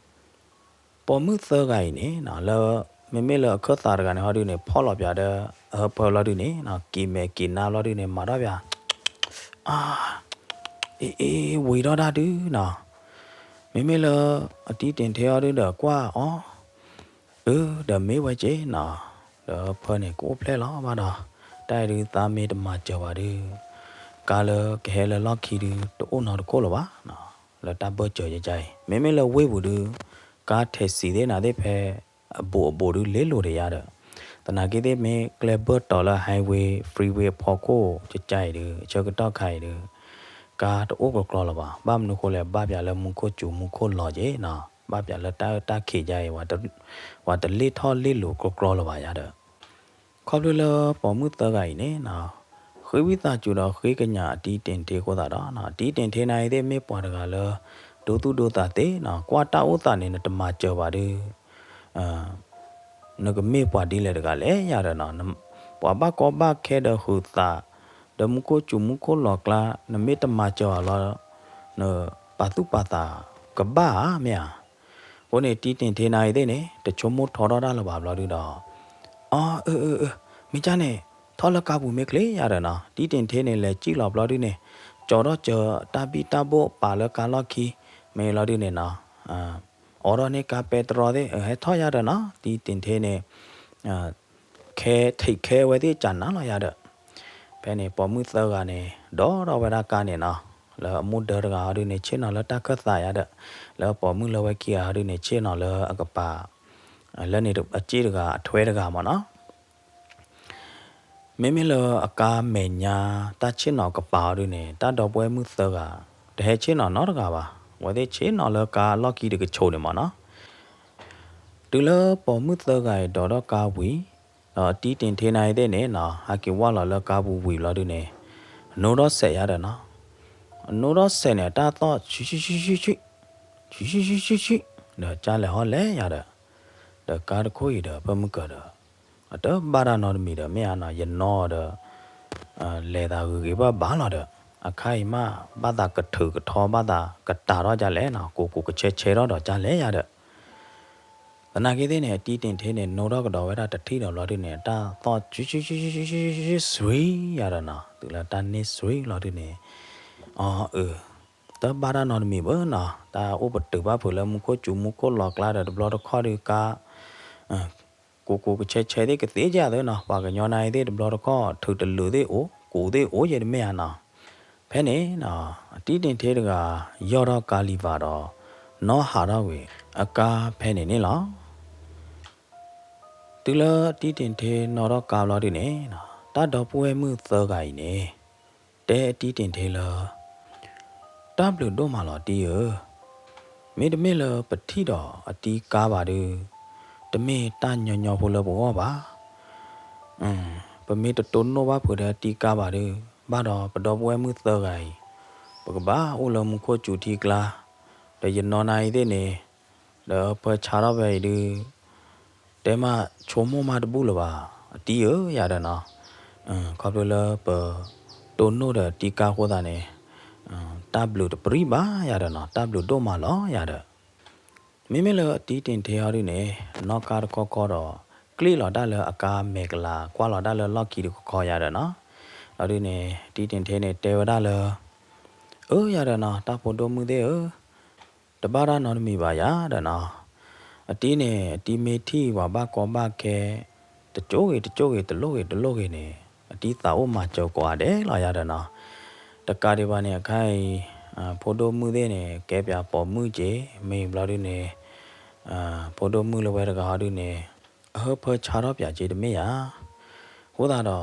ပိာ်မုၣ်သၢဂၤအံၤန့ၣ် လၢ မ့မ့ၢ်လၢအခၢၣ်သးတဂၤန့ၣ်ဟီဒုန့ၣ် ဖီၣ်လီၤပၠးဒီး အဟၢဖၢလီၤဒုန့ၣ် က့ၤမဲာ်က့ၤနါလီၤဒုန့ၣ် မၤထီၣ်ပၠး အါ, အ့ အ့ ဝံၤထီၣ်ဒၣ်ဒုနီၤ, မ့မ့ၢ်လၢ အတံတ့ၢ်ထ့အီၤဒုဒီးကွၢ်အီၤ, အၢ ဒီးမ့ၢ်ဝဲက့ၤနီၤ, ဒီးဖၢန့ၣ်ကအိၣ်ဖျဲၣ်လီၤဘၣ်ဒီး, တၢ်အံၤဒုသးမ့ၢ်တမၤစၢၤဘၣ်ဒု, ကါလၢကဟဲလၢလီၢ်ခံဒု တအိၣ်နီတခိၣ်လၢၤဘၣ်, လၢတၢ်ဘၢၣ်စၢၤယကအံၤ မ့မ့ၢ်လၢဝ့ၢ်ပူၤဒု, ကါထဲးစံးသ့ၣ်နၤသ့ၣ်ဖဲ အဘူးအဘူးဒု လ့လိာ်ဒီးယၤဒီး, သနာ်က့သ့ၣ်မ့ၢ်ကျဲဘၢၣ်တီၤလၢ highway freeway အဖီခိၣ်ကကအံၤဒု ဆၢကတီၢ်ခါအံၤဒု, ကါတအိၣ်ကကျီလၢၤဘၣ်, ဘၣ်မနုၤဃိလဲၣ် ဘၣ်ပၠးလၢမူခိၣ်စူၤမူခိၣ်လီၤက့ၤနီၤ, ဘၣ်ပၠးလၢတၢ်အၢတၢ်ခံးယါအံၤ, ပှၤတလ့ၣ်ထီၣ်လ့လိာ်ကျီကျီလၢၤဘၣ်ယၤဒီး, ခီဖျိလၢပိာ်မုၣ်သၢဂၤအံၤန့ၣ်နီၤ, ဃ့ဝံသးစူၤဒီးဃ့ကညးအတံတ့ၢ်ထ့အဃိသတးဒီး, တံတ့ၢ်ထ့နၤအံၤသ့ၣ်မ့ၢ်ပှၤတဂၤလၢ ဒိသူၣ်ဒိသးသ့နီၤ, ကွၢ်တၢ်အိၣ်သးန့ၣ် နတမၤစၢၤဘၣ်ဒု နကမ့ၢ်ပှၤဒ်လဲၣ်တဂၤလဲၣ်ယၤဒီးနီၤ, ပှၤဘၣ်ကီဘၣ်ခဲဒီးဟုးသး, ဒီးမူခိၣ်စူၤမူခိၣ်လီၤကျါ, နမ့ၢ်တမၤစၢၤအီၤလီၤ, နပာ်သူၣ်ပာ်သးကဘၣ်ဧါ မ့ၢ်ဧါ. အဃိန့ၣ် တံတ့ၢ်ထ့နၤအံၤသ့ၣ်န့ၣ် တဆိကမိၣ်ထီထီၣ်တၢ်လၢၤဘၣ်ဘျီဒုဒီး, အီ အၢ အၢ အၢ မ့ၢ်ကၢ်န့ၣ် ထီၣ်လၢကါပူၤမ့ၢ်ချ့ယၤဒီးနီၤ, တံတ့ၢ်ထ့န့ၣ် လဲၤစံၣ်လီၤဘျီဒုန့ၣ်, ကၠီထီၣ်စၢၤတၢ်ဘံၣ်တၢ်ဘိၣ်ပာ်လၢကါလီၢ်ခံ, မ့ၢ်လီၤဒုန့ၣ်နီၤ အိးထီၣ်န့ၢ်ကါပဲတြီသ့ၣ် ဟဲထီၣ်ယၤဒီးနီၤ, တံတ့ၢ်ထ့န့ၣ် ခဲ ထိၣ်ခဲဝဲသ့ၣ်ကနၤလီၤယၤဒီး, ဖဲန့ၣ်ပိာ်မုၣ်သၢဂၤန့ၣ် ဒိးထီၣ်ဝဲဒၣ်ကါန့ၣ်နီၤ, လၢအမူဒါတဂၤအီၤဒုန့ၣ် ဆ့ၣ်နီၤလၢတၢ်ခၢၣ်သးယၤဒီး, လၢပိာ်မုၣ်လၢဝဲခံဂၤအီၤဒုန့ၣ် ဆ့ၣ်နီၤလၢအကပၤ, လၢန့ၣ်အစ့ၣ်တဂၤအထွဲတဂၤမ့ၢ်နီၤ မ့မ့ၢ်လၢအကါမဲာ်ညါ တၢ်ဆ့ၣ်နီၤကပၤအီၤဒုန့ၣ် တၢ်ဒီပုၢ်ဝဲၢ်မုၣ်သၢဂၤ တဟဲဆ့ၣ်နီၤနီတဂၤဘၣ်, အဝဲသ့ၣ်ဆ့ၣ်နီၤလၢကါလီၢ်ခံတကဆိးန့ၣ်မ့ၢ်နီၤ. တုၤလၢပိာ်မုၣ်သၢဂၤအံၤဒိးထီၣ်ကါဝံၤ, ဒီးတံတ့ၢ်ထ့နၤအံၤသ့ၣ်န့ၣ်နီၤ ဟဲက့ၤဝၢ်လီၤလၢကါပူၤဝံၤဘျီဒုန့ၣ်, အနိထီၣ်စဲးယၤဒီးနီၤ, အနိထီၣ်စဲးန့ၣ် အတၢ်သီၣ်ဆံးဆံးဆံးဆံး ဆံးဆံးဆံးဆံး ဒီးကၢ်လဲၤဟီၣ်လဲၤယၤဒီး, ဒီးကါတခိၣ်အံၤဒီး ဖၢမုၢ်ကၢၤဒီး အတဘၣ်တၢ်နီတမံၤဒီး မ့ၢ်ဧါနီၤ ယနီၢ်ဒီး လဲၤသးဂ့ၤဂ့ၤဘၣ်ဘၣ်လီၤဒီး, အခါအံၤမး ဘၣ်သးကထုးကထီဘၣ်သးကတၤထီၣ်ကၢ်လဲၣ်နီၤ ကိးကိးကဆဲဆဲထီၣ်ဒီးကၢ်လဲၣ်ယၤဒီး, သနာ်က့သ့ၣ်န့ၣ် အတံတ့ၢ်ထ့န့ၣ် နိထီၣ်ကဒီးဝဲဒၣ်တထံၣ်ဒီးဘျီဒုန့ၣ် တၢ်သီၣ်ဆံးဆံးဆံးဆံးဆံးဆံးဆံးဆံးယၤဒီးနီၤ တုၤလၢတၢ်န့ၢ်ဆံးလီၤဒုန့ၣ်, အီအၢ တဘၣ်တၢ်နီတမံၤဘၣ်နီၤ တၢ်အိၣ်ပတုာ်ဘၣ်ဖုးလၢမူခိၣ်စူၤမူခိၣ်လီၤကျါဒီးတဘျီတခီၣ်ဒုကါ ကိးကိးကဆဲဆဲသ့ၣ်ကသ့ဒ်သိးနီၤ ပှၤကညီနၤအံၤသ့ၣ်တဘျီတခီၣ် ထုးတလုာ်သ့ၣ်အိၣ် ကူးသ့ၣ်အိၣ်ယဲတမ့ၢ်ဧါနီၤ. ဖဲန့ၣ်နီၤ အတံတ့ၢ်ထ့တဂၤ ယီၢ်ထီၣ်ကါလံၤဘၣ်ဒီး နီၢ်ဟးထီၣ်ကွံာ် အကါဖဲန့ၣ်န့ၣ်လီၤ. တုၤလၢအတံတ့ၢ်ထ့နီၣ်ထီၣ်ကါဘျီဒုန့ၣ်နီၤ တၢ်ဒီပုၢ်ဝဲၢ်မုၣ်သၢဂၤအံၤန့ၣ် တဲအတံတ့ၢ်ထ့လၢ တၢ်ဘျုးဒိၣ်မးလီၤတံဧၢ, မ့တမ့ၢ်လၢပထံၣ်ဒီးအတံကါဘၣ်ဒု, တမ့ၢ်တၢ်ညီညီဖိလၢပဂီၢ်ဘၣ်. ပမ့ၢ်တတိၢ်နီၣ်ဘၣ်ဖုးဒီးအတံကါဘၣ်ဒု, ဘၣ်ဒီးပဒီပုၢ်ဝဲၢ်မုၣ်သၢဂၤအံၤ ပကဘၣ်အိၣ်လၢမူခိၣ်စူၤထံကျါ, ဒီးယနီၢ်နၤအံၤသ့ၣ်န့ၣ် ဒီးပၢဆါထီၣ်ဖဲအံၤဒု တဲမးဆိကမိၣ်မးတဘူၣ်လၢၤဘၣ်, အတံဧၢ ယၤဒီးနီၤ, ခီဖျိလၢပတိၢ်နီၣ်ဒီးတံကါအဃိသတးန့ၣ် တၢ်ဘျုးတပရံၣ်ဘၣ်ယၤဒီးနီၤ, တၢ်ဘျုးဒိၣ်မးလီၤယၤဒီး, မ့မ့ၢ်လၢအတံတ့ၢ်ထ့အီၤဒုန့ၣ် အနီၢ်ကါတခီခီဒီး ကျ့ၣ်လီၤတၢ်လၢအကါမဲာ်ကလၤ ကွၢ်လီၤတၢ်လၢလီၢ်ခံတခီခီယၤဒီးနီၤ, လီၤဒုန့ၣ် တံတ့ၢ်ထ့န့ၣ် တဲဝဲဒၣ်လၢ အၢ ယၤဒီးနီၤ တၢ်ဖိဒိၣ်မုၣ်သ့ၣ်ဧၢ တဘၣ်တၢ်နီတမံၤဘၣ်ယၤဒီးနီၤ, အတံန့ၣ် အတံမ့ၢ်ထံၣ်ပှၤဘၣ်ကီဘၣ်ခဲ တကၠိဂ့ၤတကၠိဂ့ၤ တလိၣ်ဂ့ၤတလိၣ်ဂ့ၤန့ၣ် အတံသးအိၣ်မၤစၢၤကိးဂၤဒဲးလီၤယၤဒီးနီၤ, တကးဒံးဘၣ်န့ၣ် အခါအံၤ ဖိဒိၣ်မုၣ်သ့ၣ်န့ၣ် ကဲပၠးပိာ်မုၣ်က့ၤ မ့ၢ်ဘျီဒုန့ၣ် ဖိဒိၣ်မုၣ်လၢဝဲတဂၤဟီဒုန့ၣ် အဟၢဖၢဆါထီၣ်ပၠးက့ၤတမ့ၢ်ဧါ. အဃိသတး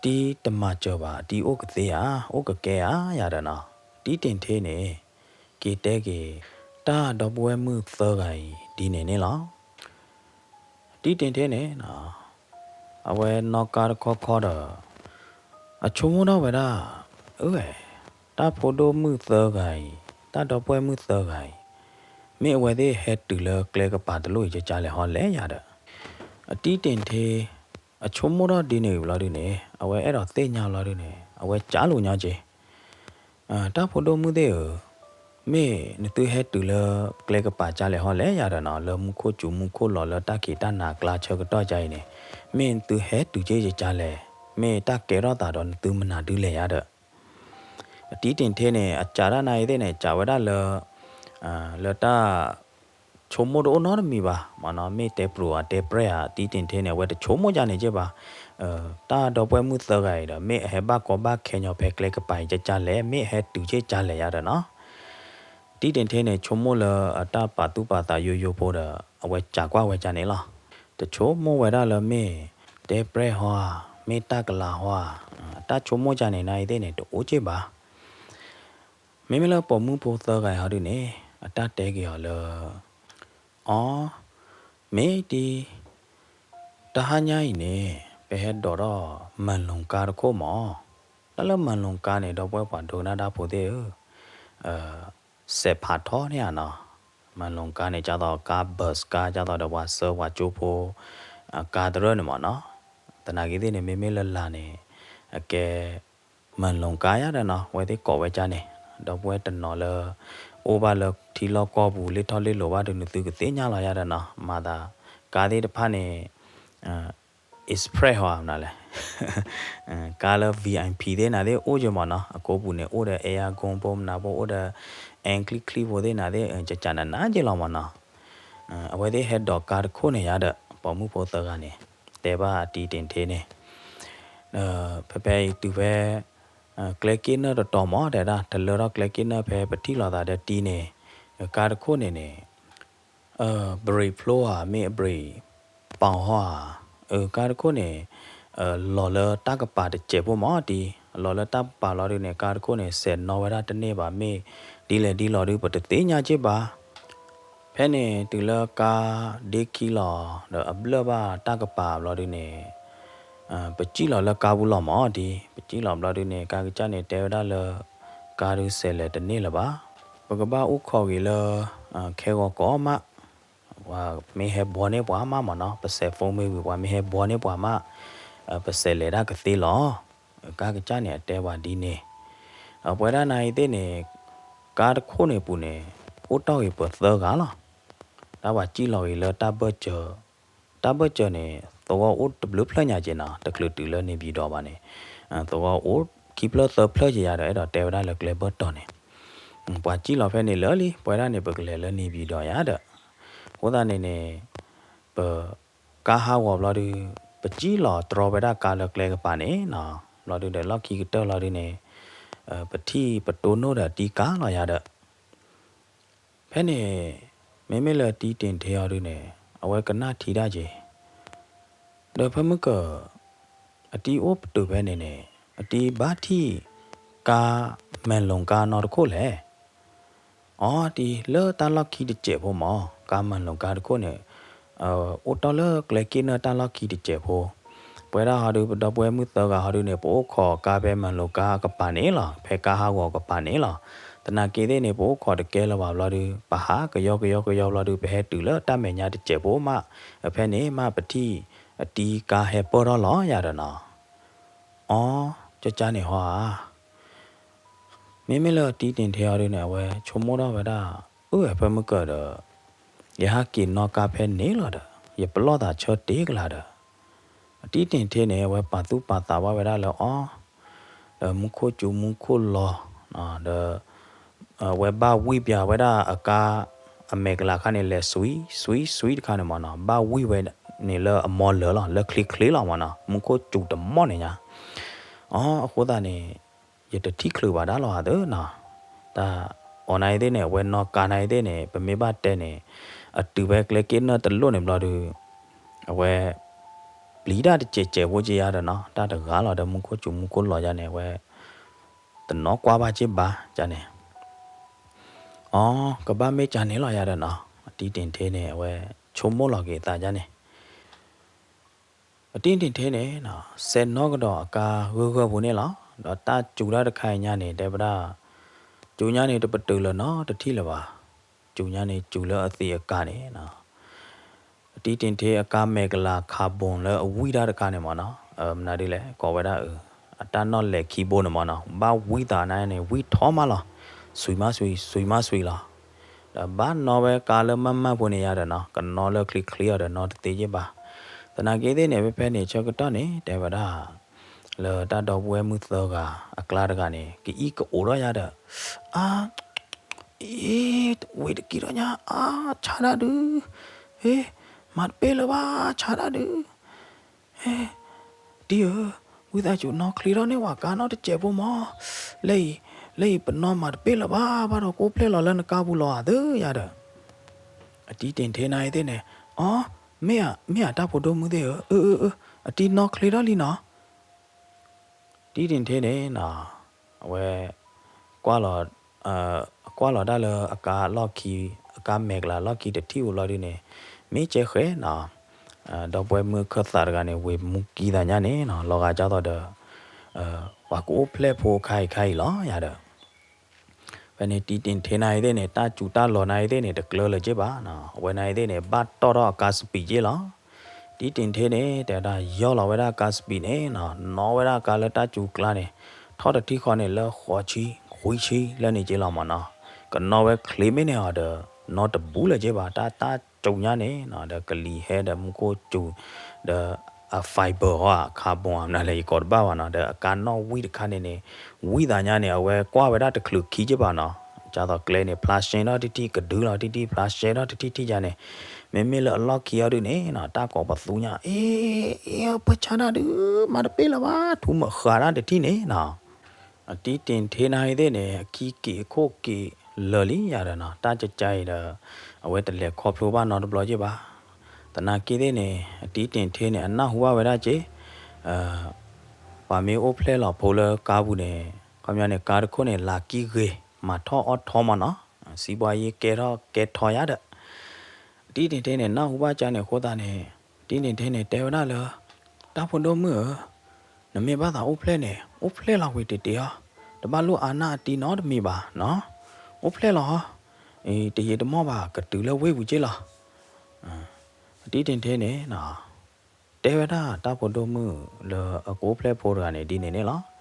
ဒီး အတံၤတမၤစၢၤဘၣ် အတံၤအိၣ်ကသ့ဧါ အိၣ်ကကဲဧါယၤဒီးနီၤ. တံၤတ့ၢ်ထ့န့ၣ် က့ၤတဲက့ၤ တၢ်ဒီပုၢ်ဝဲၢ်မုၣ်သၢဂၤအံၤဒ်န့ၣ်န့ၣ်လီၤ. တံၤတ့ၢ်ထ့န့ၣ် အဝဲနီၣ်ကါတခီခီဒီး အဆိကမိၣ်ထီၣ်ဝဲဒၣ် အၢ တၢ်ဖိဒိၣ်မုၣ်သၢဂၤအံၤ တၢ်ဒီပုၢ်ဝဲၢ်မုၣ်သၢဂၤအံၤ မ့ၢ်အဝဲသ့ၣ်ဟဲတုၤလၢကျဲကပၤတလိၣ်အံၤကကၢ်လဲၣ်ဟီလဲၣ်ယၤဒီး အတံၤတ့ၢ်ထ့ အဆိကမိၣ်ထီၣ်ဒ်န့ၣ်ဘျီဒုန့ၣ် အဝဲအဲၣ်ဒိးသ့ၣ်ညါဘျီဒုန့ၣ် အဝဲကးလိာ်ညီက့ၤ တၢ်ဖိဒိၣ်မုၣ်သ့ၣ်ဧၢ, မ့ၢ်နသုဟဲတုၤလၢကျဲကပၤကကၢ်လဲၣ်ဟီလဲၣ်ယၤဒီးနီၤ လၢမူခိၣ်စူၤမူခိၣ်လီၤလၢတၢ်ခံးတၢ်နၤအကျါဆၢကတီၢ်ကါအံၤန့ၣ် မ့ၢ်နသုဟဲတုၤက့ၤကကၢ်လဲၣ်, မ့ၢ်တၢ်ကဲထီၣ်သးဒီးနသုမနုၤဒုလဲၣ်ယၤဒီး အတံၤတ့ၢ်ထ့န့ၣ် အကးတၢ်နါအံၤသ့ၣ်န့ၣ် ကးဝဲဒၣ်လၢ လၢတၢ် ဆိကမိၣ်တအိၣ်နီတမံၤဘၣ်မ့ၢ်နီၤ, မ့ၢ်တဲပြိၣ်ဧါတဲပြဲၣ်ဧါ တံၤတ့ၢ်ထ့န့ၣ် အဝဲတဆိကမိၣ်ကန့ၣ်က့ဘၣ်. တၢ်ဒီပုၢ်ဝဲၢ်မုၣ်သၢဂၤအံၤဒီး မ့ၢ်အဟဲဘၣ်ကီဘၣ်ခဲညီဖဲကျဲကပၤအံၤကကၢ်လဲၣ်, မ့ၢ်အဟဲတုၤက့ၤကကၢ်လဲၣ်ယၤဒီးနီၤ. တံၤတ့ၢ်ထ့န့ၣ် ဆိကမိၣ်လၢအတၢ်ပာ်သူၣ်ပာ်သးယိယိဖိဒီး အဝဲကးကွၢ်ဝဲကန့ၣ်လီၤ. တဆိကမိၣ်ဝဲဒၣ်လၢမ့ၢ်တဲပြဲၣ်ဟီဧါ, မ့ၢ်တၢ်ကလၤဟီဧါ, တၢ်ဆိကမိၣ်ကန့ၣ်နါအံၤသ့ၣ်န့ၣ် တအိၣ်က့ဘၣ်. မ့မ့ၢ်လၢပိာ်မုၣ်ဖိသၢဂၤအံၤဟီဒုန့ၣ် အတၢ်တဲက့ၤအီၤလၢ အီ မ့ၢ်တံၤ တဟါညါအံၤန့ၣ် ပဟဲဒိးထီၣ်မၤလိၤကါတခိၣ်မး. တၢ်လၢမၤလိၤကါန့ၣ် ဒီပုၢ်ဝဲၢ်ပှၤဒိကနၣ်တၢ်ဖိသ့ၣ်ဧၢ, စဲးဖးထီန့ၣ်ဧါနီၤ. မၤလိၤကါန့ၣ် ကၢ်သိးကါ bus ကါ ကၢ်သိးဒီးပှၤစၢပှၤကၠိဖိ ကါတရၢၢ်န့ၣ်မ့ၢ်နီၤ. သနာ်က့သ့ၣ်န့ၣ် မ့မ့ၢ်လၢလာ်န့ၣ် အကဲ မၤလိၤကါယၤဒီးနီၤ အဝဲသ့ၣ်ကိးဝဲကန့ၣ် ဒီပုၢ်ဝဲၢ်တနီၤလၢ အိၣ်ဘၣ်လၢထံလီၢ်ကီၢ်ပူၤ လ့ၣ်ထီၣ်လ့ၣ်လီၤဘၣ်ဒီး နသုကသ့ၣ်ညါလီၤယၤဒီးနီၤ မၤသး ကါသ့ၣ်တဖၣ်န့ၣ် express ဟီမနုၤလဲၣ် ကါလၢ VIP သ့ၣ်နၤသ့ၣ်အိၣ်ယမ့ၢ်နီၤ အကိပူၤန့ၣ် အိၣ်ဒီး အဲယၢ်ကိဖိမနၤဖိ အိၣ်ဒီး အဲချံချံဖိသ့ၣ်နၤသ့ၣ် ကကနနၤက့လီၤမ့ၢ်နီၤ. အဝဲသ့ၣ်ဟဲဒိးကါတခိၣ်န့ၣ်ယၤဒီး ပိာ်မုၣ်ဖိသၢဂၤန့ၣ် တဲဘၣ်အတံၤတ့ၢ်ထ့န့ၣ် ဖဲဖဲအံၤတုၤဖဲ ကျဲက့ၢ်နၢၣ်တတီၤမး တဲဒၣ် တလၢထီၣ်ကျဲက့ၢ်နၢၣ်ဖဲပထံၣ်လိာ်သးဒီးတံၤန့ၣ် ကါတခိၣ်န့ၣ်န့ၣ် အ brake ဖျိဧါ မ့ၢ်အ brake ပီဟီဧါ, အ ကါတခိၣ်န့ၣ် လီၤလၢတၢ်ကပၤတစဲးဖိမးတံၤ, လီၤလၢတၢ်ကပၤလီၤဒုန့ၣ် ကါတခိၣ်န့ၣ် စဲးနီၣ်ဝဲဒၣ်တန့ၢ်ဘၣ် မ့ၢ်ဒ်လဲၣ်ဒ်လီၤဒု ပတသ့ၣ်ညါက့ဘၣ်. ဖဲန့ၣ်တုၤလၢကါဒ့ခံလီၤ ဒီးအဘျၢၣ်ဘၣ်တၢ်ကပၤဘျီဒုန့ၣ် ပစံၣ်လီၤလၢကါပူၤလီၤမးတံၤ, ပစံၣ်လီၤဘျီဒုန့ၣ် ကါကစၢ်န့ၣ် တဲဝဲဒၣ်လၢ ကါဒုစဲးလဲၤတန့ၢ်လၢၤဘၣ်. ပကဘၣ်အိၣ်ခိးက့ၤလၢ ခဲဂီၤကီးမး ပှၤမ့ၢ်ဟဲဘှီန့ၢ်ပှၤမးမ့ၢ်နီၤ, ပစဲး phone မ့ၢ်ဝံၤ ပှၤမ့ၢ်ဟဲဘှီန့ၢ်ပှၤမး ပစဲးလဲၤဒၣ်ကသ့လီၤ. ကါကစၢ်န့ၣ် အတဲပှၤဒ်န့ၣ်. ပဝဲဒၣ်နၤအံၤသ့ၣ်န့ၣ် ကါတခိၣ်န့ၣ်ပူၤန့ၣ် အိၣ်တီၢ်ဂ့ၤပသၢဂၤလီၤ. တၢ်ပှၤစံၣ်လီၤဂ့ၤလၢတၢ်ဘၢၣ်စၢၤ, တၢ်ဘၢၣ်စၢၤန့ၣ် သဝီအိၣ်တဘျုးဖျၢၣ်ညါက့ၤနီၤ, တချုးတုၤလၢန့ၣ်ပၠံၤဒီးဘၣ်န့ၣ် သဝီအိၣ်ခံဖျၢၣ်သၢဖျၢၣ်က့ၤယၤဒီး အဲၣ်ဒိးတဲဝဲဒၣ်လၢကျဲဘၢၣ်တီၤန့ၣ် ပှၤစံၣ်လီၤဖဲန့ၣ်လၢာ်လံ, ပဝဲဒၣ်န့ၣ် ပကလဲၤလၢန့ၣ်ပၠံၤဒီးယၤဒီး အဃိသတးန့ၣ်န့ၣ် ပ ကါဟးဂီၤဘျီဒု ပစံၣ်လီၤတြီဝဲဒၣ်ကါလၢကျဲကပၤန့ၣ်နီၤ, ဘျီဒုဒီးလီၢ်ခံကတၢၢ်လီၤဒုန့ၣ် ပထံၣ်ပတိၢ်နီၣ်ဒီးတံၤကါလီၤယၤဒီး ဖဲန့ၣ် မ့မ့ၢ်လၢတံၤတ့ၢ်ထ့အီၤဒုန့ၣ် အဝဲကနၣ်ထံတၢ်က့ၤ ဒီးဖဲမုၢ်ကၢၢ် အတံၤအိၣ်ပတုာ်ဖဲန့ၣ်န့ၣ် အတံၤဘၣ်ထံၣ် ကါမၤလိၤကါနီတခိၣ်လဲၣ်. အီ တံၤလၢတၢ်လီၢ်ခံတစဲးဖိမး ကါမၤလိၤကါတခိၣ်န့ၣ် အိၣ်တီၢ်လၢကျဲက့ၢ်နၢၣ်တၢ်လီၢ်ခံတစဲးဖိ, ပဝဲဒၣ်ဟီဒု ပဒီပုၢ်ဝဲၢ်မုၣ်သၢဂၤဟီဒုန့ၣ် ပအိၣ်ခိးကါဖဲမၤလိၤကါကပၤန့ၣ်လီၤ, ဖဲကါဟးဂီၤကပၤန့ၣ်လီၤ. သနာ်က့သ့ၣ်န့ၣ် ပအိၣ်ခိးတကဲလၢၤဘၣ်ဘျီဒု ပဟးကယီကယီကယီဘျီဒု ပဟဲတုၤလၢတၢ်မဲာ်ညါတစဲးဖိမး, ဖဲန့ၣ်မးပထံၣ် အတံၤကါဟဲပၢၢ်ထီၣ်လီၤယၤဒီးနီၤ. အီ ကကါန့ၣ်ဟီဧါ မ့မ့ၢ်လၢတံၤတ့ၢ်ထ့အီၤဒုန့ၣ် အဝဲဆိကမိၣ်ထီၣ်ဝဲဒၣ် အၢ ဖဲမုၢ်ကၢၢ်ဒီး ယဟးက့ၤနီၣ်ကါဖဲန့ၣ်လီၤဒီး ယပလီၢ်သးဆၢတ့ၢ်ကလာ်ဒီး တံၤတ့ၢ်ထ့န့ၣ် အဝဲပာ်သူၣ်ပာ်သးဘၣ်ဝဲဒၣ်လၢအီၤ ဒီးမူခိၣ်စူၤမူခိၣ်လီၤ ဒီး အဝဲဘၣ်ဝံၣ်ပၠးဝဲဒၣ်အကါ အမဲာ်ကလၤခါန့ၣ် လဲၤစွံ စွံ စွံတခါန့ၣ်မ့ၢ်နီၤ, ဘၣ်ဝံၣ်ဝဲန့ၣ်လၢအမီလၢာ်လီၤ, လၢချ့ချ့လီၤမ့ၢ်နီၤ, မူခိၣ်စူၤတမီၢ်န့ၣ်ညါ. အီ အဃိသတးန့ၣ် ယတထံၣ်ချုးဘၣ်ဒၣ်လီၤဧါသၢနီၤ. တၢ်အီၤနၤအံၤသ့ၣ်န့ၣ် အဝဲနီၢ်ကါနၤအံၤသ့ၣ်န့ၣ် ပမ့ၢ်ဘၣ်တဲန့ၣ် အတုၤဖဲကျဲက့ၣ်နၢၣ်တလိၣ်န့ၣ်ဘျီဒုး အဝဲ ပျံၤတၢ်တစဲးစဲးဖိက့ယါဒီးနီၤ တၢ်တဂၤလီၤဒီးမူခိၣ်စူၤမူခိၣ်လီၤယါန့ၣ် အဝဲ တနီၣ်ကွၢ်ဘၣ်က့ဘၣ်ယါန့ၣ် အ ကဘၣ်မ့ၢ်ကန့ၣ်လီၤယါဒီးနီၤ အတံတ့ၢ်ထ့န့ၣ် အဝဲဆိကမိၣ်လီၤက့ၤအသးယါန့ၣ် အတံတ့ၢ်ထ့န့ၣ် စဲးနီၣ်ကဒီးအကါဂၢၢ်ဂၢၢ်ပူၤန့ၣ်လီၤ. ဒီးတၢ်စူၤတၢ်တခါအံၤညါန့ၣ် တဲဝဲဒၣ် စူၤညါန့ၣ် တပတုာ်လၢၤနီတထံၣ်လၢၤဘၣ်. စူၤညါန့ၣ် စူၤလၢအသံးအကာ်န့ၣ် အတံတ့ၢ်ထ့အကါမဲာ်ကလၤ carbon လၢအဝံၣ်တၢ်တခါန့ၣ်မ့ၢ်နီၤ မနုၤဒ်လဲၣ် ကိးဝဲဒၣ်အ အတၢ်နီၣ်လဲၤခံဘိန့ၣ်မ့ၢ်နီၤ ဘၣ်ဝံၣ်သးနၤန့ၣ် ဝံၣ်ထီမးလီၤ. ဆွံးမးဆွံး ဆွံးမးဆွံးလီၤ. ဒီးဘၣ်နီၣ်ဝဲကါလၢမၢ်မၢ်ဖိန့ၣ်ယါဒီးနီၤ ကနီၣ်လၢချံချံအီၤဒီးနီၣ်တသ့က့ဘၣ်. သနာ်က့သ့ၣ်န့ၣ် ဖဲဖဲန့ၣ်ဆၢကတီၢ်န့ၣ် တဲဝဲဒၣ် လၢတၢ်ဒီပုၢ်ဝဲၢ်မုၣ်သၢဂၤအကျါတဂၤန့ၣ် ကအံၣ်ကအိးထီၣ်ယါဒီး အါ အ့ ဝံၤတကံထီၣ်ညါ အါ ဆါဒၣ်ဒုး ဟ့ မၤတပ့ၢ်လၢၤဘၣ် ဆါဒၣ်ဒုး ဟ့ တံဧၢ, ဝံသးစူၤနီၣ်ချံထီၣ်န့ၢ်ဝဲကါနီတစဲးဖိမး, လၢအံၤ လၢအံၤပနီၣ်မၤတပ့ၢ်လၢၤဘၣ် ဘၣ်ဒီးကအိၣ်ဖျဲၣ်လီၤလၢနကါပူၤလီၤဧါသၢယၤဒီး အတံတ့ၢ်ထ့နၤအံၤသ့ၣ်န့ၣ်, အီ မ့ၢ်ဧါ မ့ၢ်ဧါတၢ်ဖိဒိၣ်မုၣ်သ့ၣ်ဧၢ, အၢ အၢ အၢ အတံနီၣ်ချံထီၣ်လံနီၤ တံတ့ၢ်ထ့န့ၣ်နီၤ, အဝဲ ကွၢ်လီၤ ကွၢ်လီၤတၢ်လၢအကါလီၢ်ခံ, အကါမဲာ်ကလၤလီၢ်ခံတထံၣ်ဧိၤလီၤဒုန့ၣ်, မ့ၢ်ကဲဃဲနီၤ, ဒီပုၢ်ဝဲၢ်မုၣ်ခၢၣ်သးတဂၤန့ၣ် ဝ့ၢ်မူကံသးညါန့ၣ်နီၤ, လီၤဂာ်ကၢ်သိးဒီး ပှၤကအိၣ်ဖျဲၣ်ဖိခါအံၤခါအံၤလီၤယၤဒီး ဖဲန့ၣ်တံတ့ၢ်ထ့နၤအံၤသ့ၣ်န့ၣ် တၢ်စူၤတၢ်လီၤနၤအံၤသ့ၣ်န့ၣ် တကျၢၤလၢၤက့ဘၣ်နီၤ, အဝဲနၤအံၤသ့ၣ်န့ၣ် ဘၣ်တီၣ်ထီၣ်အကါစပံးက့လီၤ. တံတ့ၢ်ထ့န့ၣ် တဲဝဲဒၣ်ယီၢ်လီၤဝဲဒၣ်ကါစပံးန့ၣ်နီၤ, နီၣ်ဝဲဒၣ်ကါလၢတၢ်စူၤကျါန့ၣ်, ထီၣ်တထံၣ်ဃီန့ၣ်လၢဃိးဆံ, ဃုဆံလၢန့ၣ်က့လီၤမးနီၤ, ကနီၣ်ဝဲချ့မ့ၢ်န့ၣ်အီၤဒီး နီၣ်တဘူးလၢၤက့ဘၣ်, တၢ် တၢ်စူၤညါန့ၣ်နီၤ, ဒီးကလံၤဟဲဒီးမူခိၣ်စူၤ, ဒီးအ fiber ဟီ အ carbon မနုၤလဲၣ် ယကိးတဘၣ်ဘၣ်နီၤ, ဒီးအကါနီၣ်ဝံၣ်တခါန့ၣ်န့ၣ်, ဝံၣ်သးညါန့ၣ် အဝဲကွၢ်ဝဲဒၣ်တချုးခံက့ဘၣ်နီၤ, ကၢ်သိးကျဲန့ၣ် ဖျါရှဲထီၣ်တထံၣ် ကဒုလီၤတထံၣ် ဖျါရှဲထီၣ်တထံၣ်ထံၣ်ယါန့ၣ်, မ့မ့ၢ်လၢအလီၢ်ခံအီၤဒုန့ၣ်နီၤ, တၢ်ကိးပသူညါ, အ့ အ့ ပၢဆါဒၣ်ဒုး မၤတပ့ၢ်လၢၤဘၣ် ထူမၢးဃာ်ဒၣ်တထံၣ်န့ၣ်နီၤ အတံတ့ၢ်ထ့နၤအံၤသ့ၣ်န့ၣ် အခံက့ၤအခိၣ်က့ၤလၢာ်လံယၤဒီးနီၤ, တၢ်ကကါအံၤဒီး အဝဲတလဲၤခီဖျိဘၣ်နီတဘျီက့ဘၣ်. သနာ်က့သ့ၣ်န့ၣ် အတံတ့ၢ်ထ့န့ၣ် အနၢ်ဟူဘၣ်ဝဲဒၣ်က့, ပှၤမ့ၢ်အိၣ်ဖျဲၣ်လီၤဖိလၢကါပူၤန့ၣ်, ခီပညီန့ၣ် ကါတခိၣ်န့ၣ် လၤကံၢ်ဂ့ၤ မၤထီၣ်အီၣ်ထီမးနီၤ, စံးဘှါယ့ကဲထီၣ်ကဲထီယါဒီး တံတ့ၢ်ထ့န့ၣ် နၢ်ဟူဘၣ်ကါန့ၣ်အဃိသတးန့ၣ်, တံတ့ၢ်ထ့န့ၣ် တဲဝဲဒၣ်လၢ တၢ်ဖိဒိၣ်မုၣ်ဧၢ, နမ့ၢ်ဘၣ်သးအိၣ်ဖျဲၣ်န့ၣ် အိၣ်ဖျဲၣ်လီၤဝံၤတ့ၢ်တ့ၢ်အီၤ, တဘၣ်လိၣ်အါနၢ်အတံနီတမံၤဘၣ်နီၤ, အိၣ်ဖျဲၣ်လီၤ, တယံာ်တမီၢ်ဘၣ် ကတုၤလၢဝ့ၢ်ပူၤက့လီၤ. တံတ့ၢ်ထ့န့ၣ် တဲဝဲဒၣ်တၢ်ဖိဒိၣ်မုၣ်လၢအကအိၣ်ဖျဲၣ်ဖိတဂၤန့ၣ်ဒ်န့ၣ်န့ၣ်လီၤ.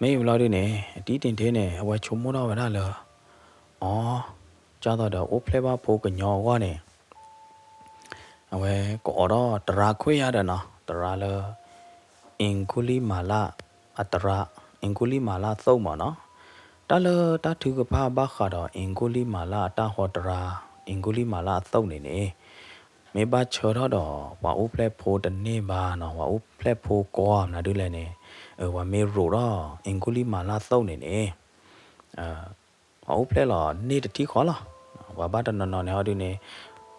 မ့ၢ်ဘျီဒုန့ၣ် အတံတ့ၢ်ထ့န့ၣ် အဝဲဆိကမိၣ်ထီၣ်ဝဲဒၣ်လၢ အီ ကၢ်သိးဒီးအိၣ်ဖျဲၣ်ဘၣ်ဖိကညီအဂီၢ်န့ၣ် အဝဲကအိးထီၣ်တရါခွဲးယါဒီးနီၤ, တရါလၢ အင်္ဂုလိမလ အတရါ, အင်္ဂုလိမလသုတ်မးနီၤ. တၢ်လၢတၢ်ထုကဖၣ်ဘၣ်ဃးဒီး အင်္ဂုလိမလအတၢ်ဟီတရါ, အင်္ဂုလိမလအသုတ်န့ၣ်န့ၣ် မ့ၢ်ဘၣ်ဆၢထၢၣ်ဒီး ပှၤအိၣ်ဖျဲၣ်ဖိတန့ၢ်ဘၣ်နီၤ, ပှၤအိၣ်ဖျဲၣ်ဖိကိးမနုၤဒ်လဲၣ်န့ၣ်, ပှၤမ့ၢ်ရိးထီၣ် အင်္ဂုလိမလသုတ်န့ၣ်န့ၣ် ပှၤအိၣ်ဖျဲၣ်လီၤန့ၢ်တထံၣ်ဃီလီၤ. ပှၤဘၣ်တနီၤနီၤန့ၣ်ဟီဒုန့ၣ်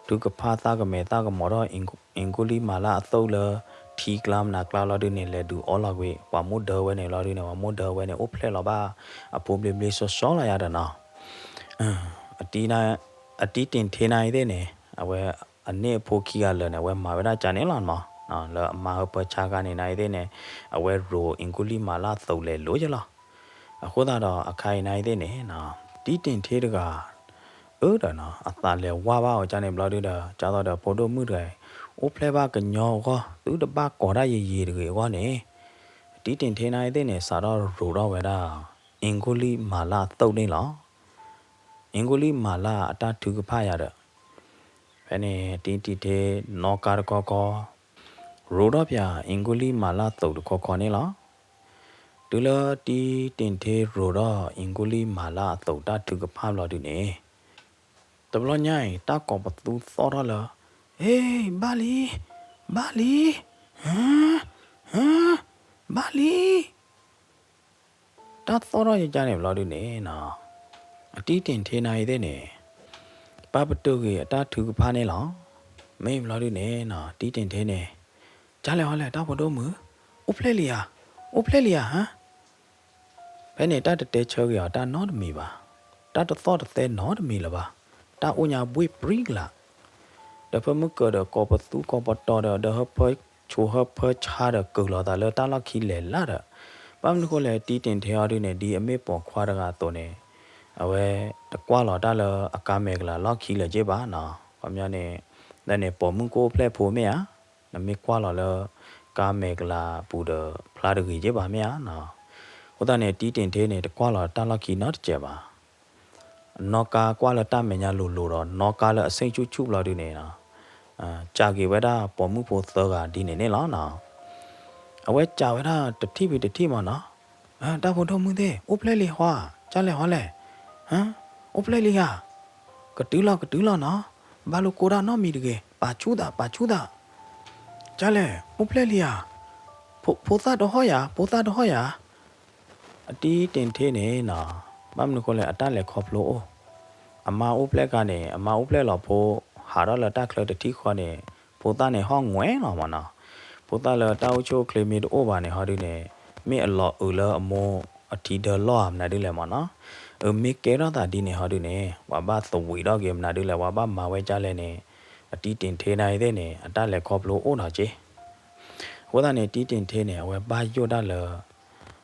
ထုကဖၣ်သၣ်ကမဲာ်သၣ်ကမီၤထီၣ် အင်္ဂုလိမလအသုတ်လၢ ထံကျါမနုၤကျါလီၤဒုန့ၣ် လဲၤဒုးအီလီၤကွံာ် ပှၤမိၢ်ဒၢဝဲန့ၣ်လီၤဒုန့ၣ် ပှၤမိၢ်ဒၢဝဲန့ၣ် အိၣ်ဖျဲၣ်လီၤဘၣ်အဖိဘျ့ဘျ့စီစီလီၤယါဒီးနီၤ. အတံတ့ၢ်ထ့နၤအံၤသ့ၣ်န့ၣ် အဝဲအန့ၢ်အဖိခံဂၤလၢာ်န့ၣ် အဝဲမၤဝဲဒၣ်ကန့ၣ်လီၤမး, လၢအမါဟၢဖၢဆါခါန့ၣ်နၤအံၤသ့ၣ်န့ၣ် အဝဲရိးအင်္ဂုလိမလသုတ်လဲၤလိၤယဲလီၤ. အဃိသတးဒီးအခါအံၤနၤအံၤသ့ၣ်န့ၣ် တံတ့ၢ်ထ့တဂၤ အၢဒီးနီၤ အသးလဲၤဝါဘၣ်အီၤကန့ၣ်ဘျီဒုဒီး ကၢ်သိးဒီးဖိဒိၣ်မုၣ်တဂၤအံၤ အိၣ်ဖျဲၣ်ဘၣ်ကညီအဂီၢ် သုတဘၣ်ကိးတၢ်ယံာ်ယံာ်တဂ့ၤအဂီၢ်န့ၣ် တံတ့ၢ်ထ့နၤအံၤသ့ၣ်န့ၣ် စးထီၣ်ရိးထီၣ်ဝဲဒၣ် အင်္ဂုလိမလသုတ်န့ၣ်လီၤ. အင်္ဂုလိမလအတၢ်ထုကဖၣ်ယါဒီး ဖဲန့ၣ်တံတ့ၢ်ထ့နီၣ်ကါတခီခီ ရိးထီၣ်ပၠး အင်္ဂုလိမလသုတ်တခီခီန့ၣ်လီၤ. တုၤလၢတံတ့ၢ်ထ့ရိးထီၣ် အင်္ဂုလိမလအသုတ်တၢ်ထုကဖၣ်ဘျီဒုန့ၣ် တဘျီညါအံၤ တၢ်ကိးပသူသီၣ်ထီၣ်လၢ ဟ့ ဘၣ်လံ, ဘၣ်လံ, ဟ ဟ ဘၣ်လံ တၢ်သီၣ်ထီၣ်ယကန့ၣ်ဘျီဒုန့ၣ်နီၤ အတံတ့ၢ်ထ့နၤအံၤသ့ၣ်န့ၣ် ပာ်ပတုာ်ဂ့ၤအတၢ်ထုကဖၣ်န့ၣ်လီၤ. မ့ၢ်ဘျီဒုန့ၣ်နီၤ တံတ့ၢ်ထ့န့ၣ် ကၢ်လဲၣ်ဟီလဲၣ် တၢ်ဖိဒိၣ်မုၣ်, အိၣ်ဖျဲၣ်လံဧါ, အိၣ်ဖျဲၣ်လံဧါဟါ. ဖဲန့ၣ်တၢ်တတဲဆၢက့ၤအီၤတၢ်နီတမံၤဘၣ်, တၢ်တသီၣ်တသဲနီတမံၤလၢၤဘၣ်, တၢ်အိၣ်ညါဘှ့ၣ်ပြံကလး ဒီးဖဲမုၢ်ကၢၤဒီးကိးပသူကိးပတီၤဒီး ဒီးဟၢဖၢဆိးဟၢဖၢဆါဒီးကုၢ်လီၤသးလၢတၢ်လီၢ်ခံလဲၤလၢ်ဒီး ဘၣ်မနုၤဃိလဲၣ် တံတ့ၢ်ထ့အီၤဒုန့ၣ် ဒ်အမ့ၢ်ပိာ်ခွါတဂၤအသိးန့ၣ် အဝဲတကွၢ်လီၤတၢ်လၢအကါမဲာ်ကလၤလီၢ်ခံလၢၤက့ဘၣ်နီၤ. ခီပညီန့ၣ် လၢန့ၣ်ပိာ်မုၣ်ကအိၣ်ဖျဲၣ်ဖိမ့ၢ်ဧါ, နမ့ၢ်ကွၢ်လီၤလၢ ကါမဲာ်ကလၤပူၤဒီးဖျါတဂ့ၤက့ဘၣ်မ့ၢ်ဧါနီၤ. အဃိသတးန့ၣ် တံတ့ၢ်ထ့န့ၣ် တကွၢ်လီၤတၢ်လီၢ်ခံနီတစဲးဘၣ် နီၣ်ကါကွၢ်လၢတၢ်မဲာ်ညါလိၤလိၤဒီး နီၣ်ကါလၢအဆ့ၣ်ဆူၣ်ဆူၣ်ဘျီဒုန့ၣ် စံးက့ၤဝဲဒၣ်ပိာ်မုၣ်ဖိသၢဂၤဒ်န့ၣ်န့ၣ်လီၤနီၤ. အဝဲစံးဝဲဒၣ်တထံၣ်ဖံးတထံၣ်မ့ၢ်နီၤ, တၢ်ဖိဒိၣ်မုၣ်သ့ၣ် အိၣ်ဖျဲၣ်လံဟီဧါ, ကၢ်လဲၣ်ဟီလဲၣ်, အိၣ်ဖျဲၣ်လံဧါ, ကတုၤလီၤကတုၤလီၤနီၤ, ဘၣ်လိာ်ကိၢ်တၢ်နီတမံၤတဂ့ၤ, ပာ်ဆူၣ်သးပာ်ဆူၣ်သး ကၢ်လဲၣ် အိၣ်ဖျဲၣ်လံဧါ, ဖိသၣ်တဟီၣ်ယၤ ဖိသၣ်တဟီၣ်ယၤ. အတံတ့ၢ်ထ့န့ၣ်နီၤ, ဘၣ်မနုၤဃိလဲၣ် အတၢ်လဲၤခီဖျိအိၣ်, အမါအိၣ်ဖျဲၣ်အခါန့ၣ် အမါအိၣ်ဖျဲၣ်လီၤဖိ ဟးထီၣ်လၢတၢ်ချၢတထံၣ်ဃီန့ၣ် ဖိသၣ်န့ၣ်ဟီၣ်ငွဲလီၤမ့ၢ်နီၤ. ဖိသၣ်လၢတၢ်အိၣ်ဆူၣ်အိၣ်ချ့မ့ၢ်တအိၣ်ဘၣ်န့ၣ်ဟီဒုန့ၣ် မ့ၢ်အလီၤအုးလၢအမိၢ်အထံဒၢလီၢ်ဧါမနုၤဒ်လဲၣ်မ့ၢ်နီၤ. အမ့ၢ်ကဲထီၣ်သးဒ်န့ၣ်ဟီဒုန့ၣ် ပှၤဘၣ်သဝံးထီၣ်က့ၤမနုၤဒ်လဲၣ် ပှၤဘၣ်မၤဝဲကၢ်လဲၣ်န့ၣ် အတံတ့ၢ်ထ့နၤအံၤသ့ၣ်န့ၣ် အတၢ်လဲၤခီဖျိအိၣ်နီၤက့ အဃိသတးန့ၣ် တံတ့ၢ်ထ့န့ၣ် အဝဲဘၣ်ယိၣ်ဒၣ်လၢ တၢ်ဖိဒိၣ်မုၣ်တဂၤန့ၣ် အဂီၢ်ယံၤမ့ၢ်နီၤ, ဖိသၣ်အိၣ်ဖျဲၣ်ထီၣ်ခဲကီးဒီး မ့ၢ်ကသါတပၢၢ်ဘၣ်ဟီဧါ တဟီၣ်ဘၣ်န့ၣ်, နီၢ်ကစၢ်န့ၣ် ဖိသၣ်မ့ၢ်အိၣ်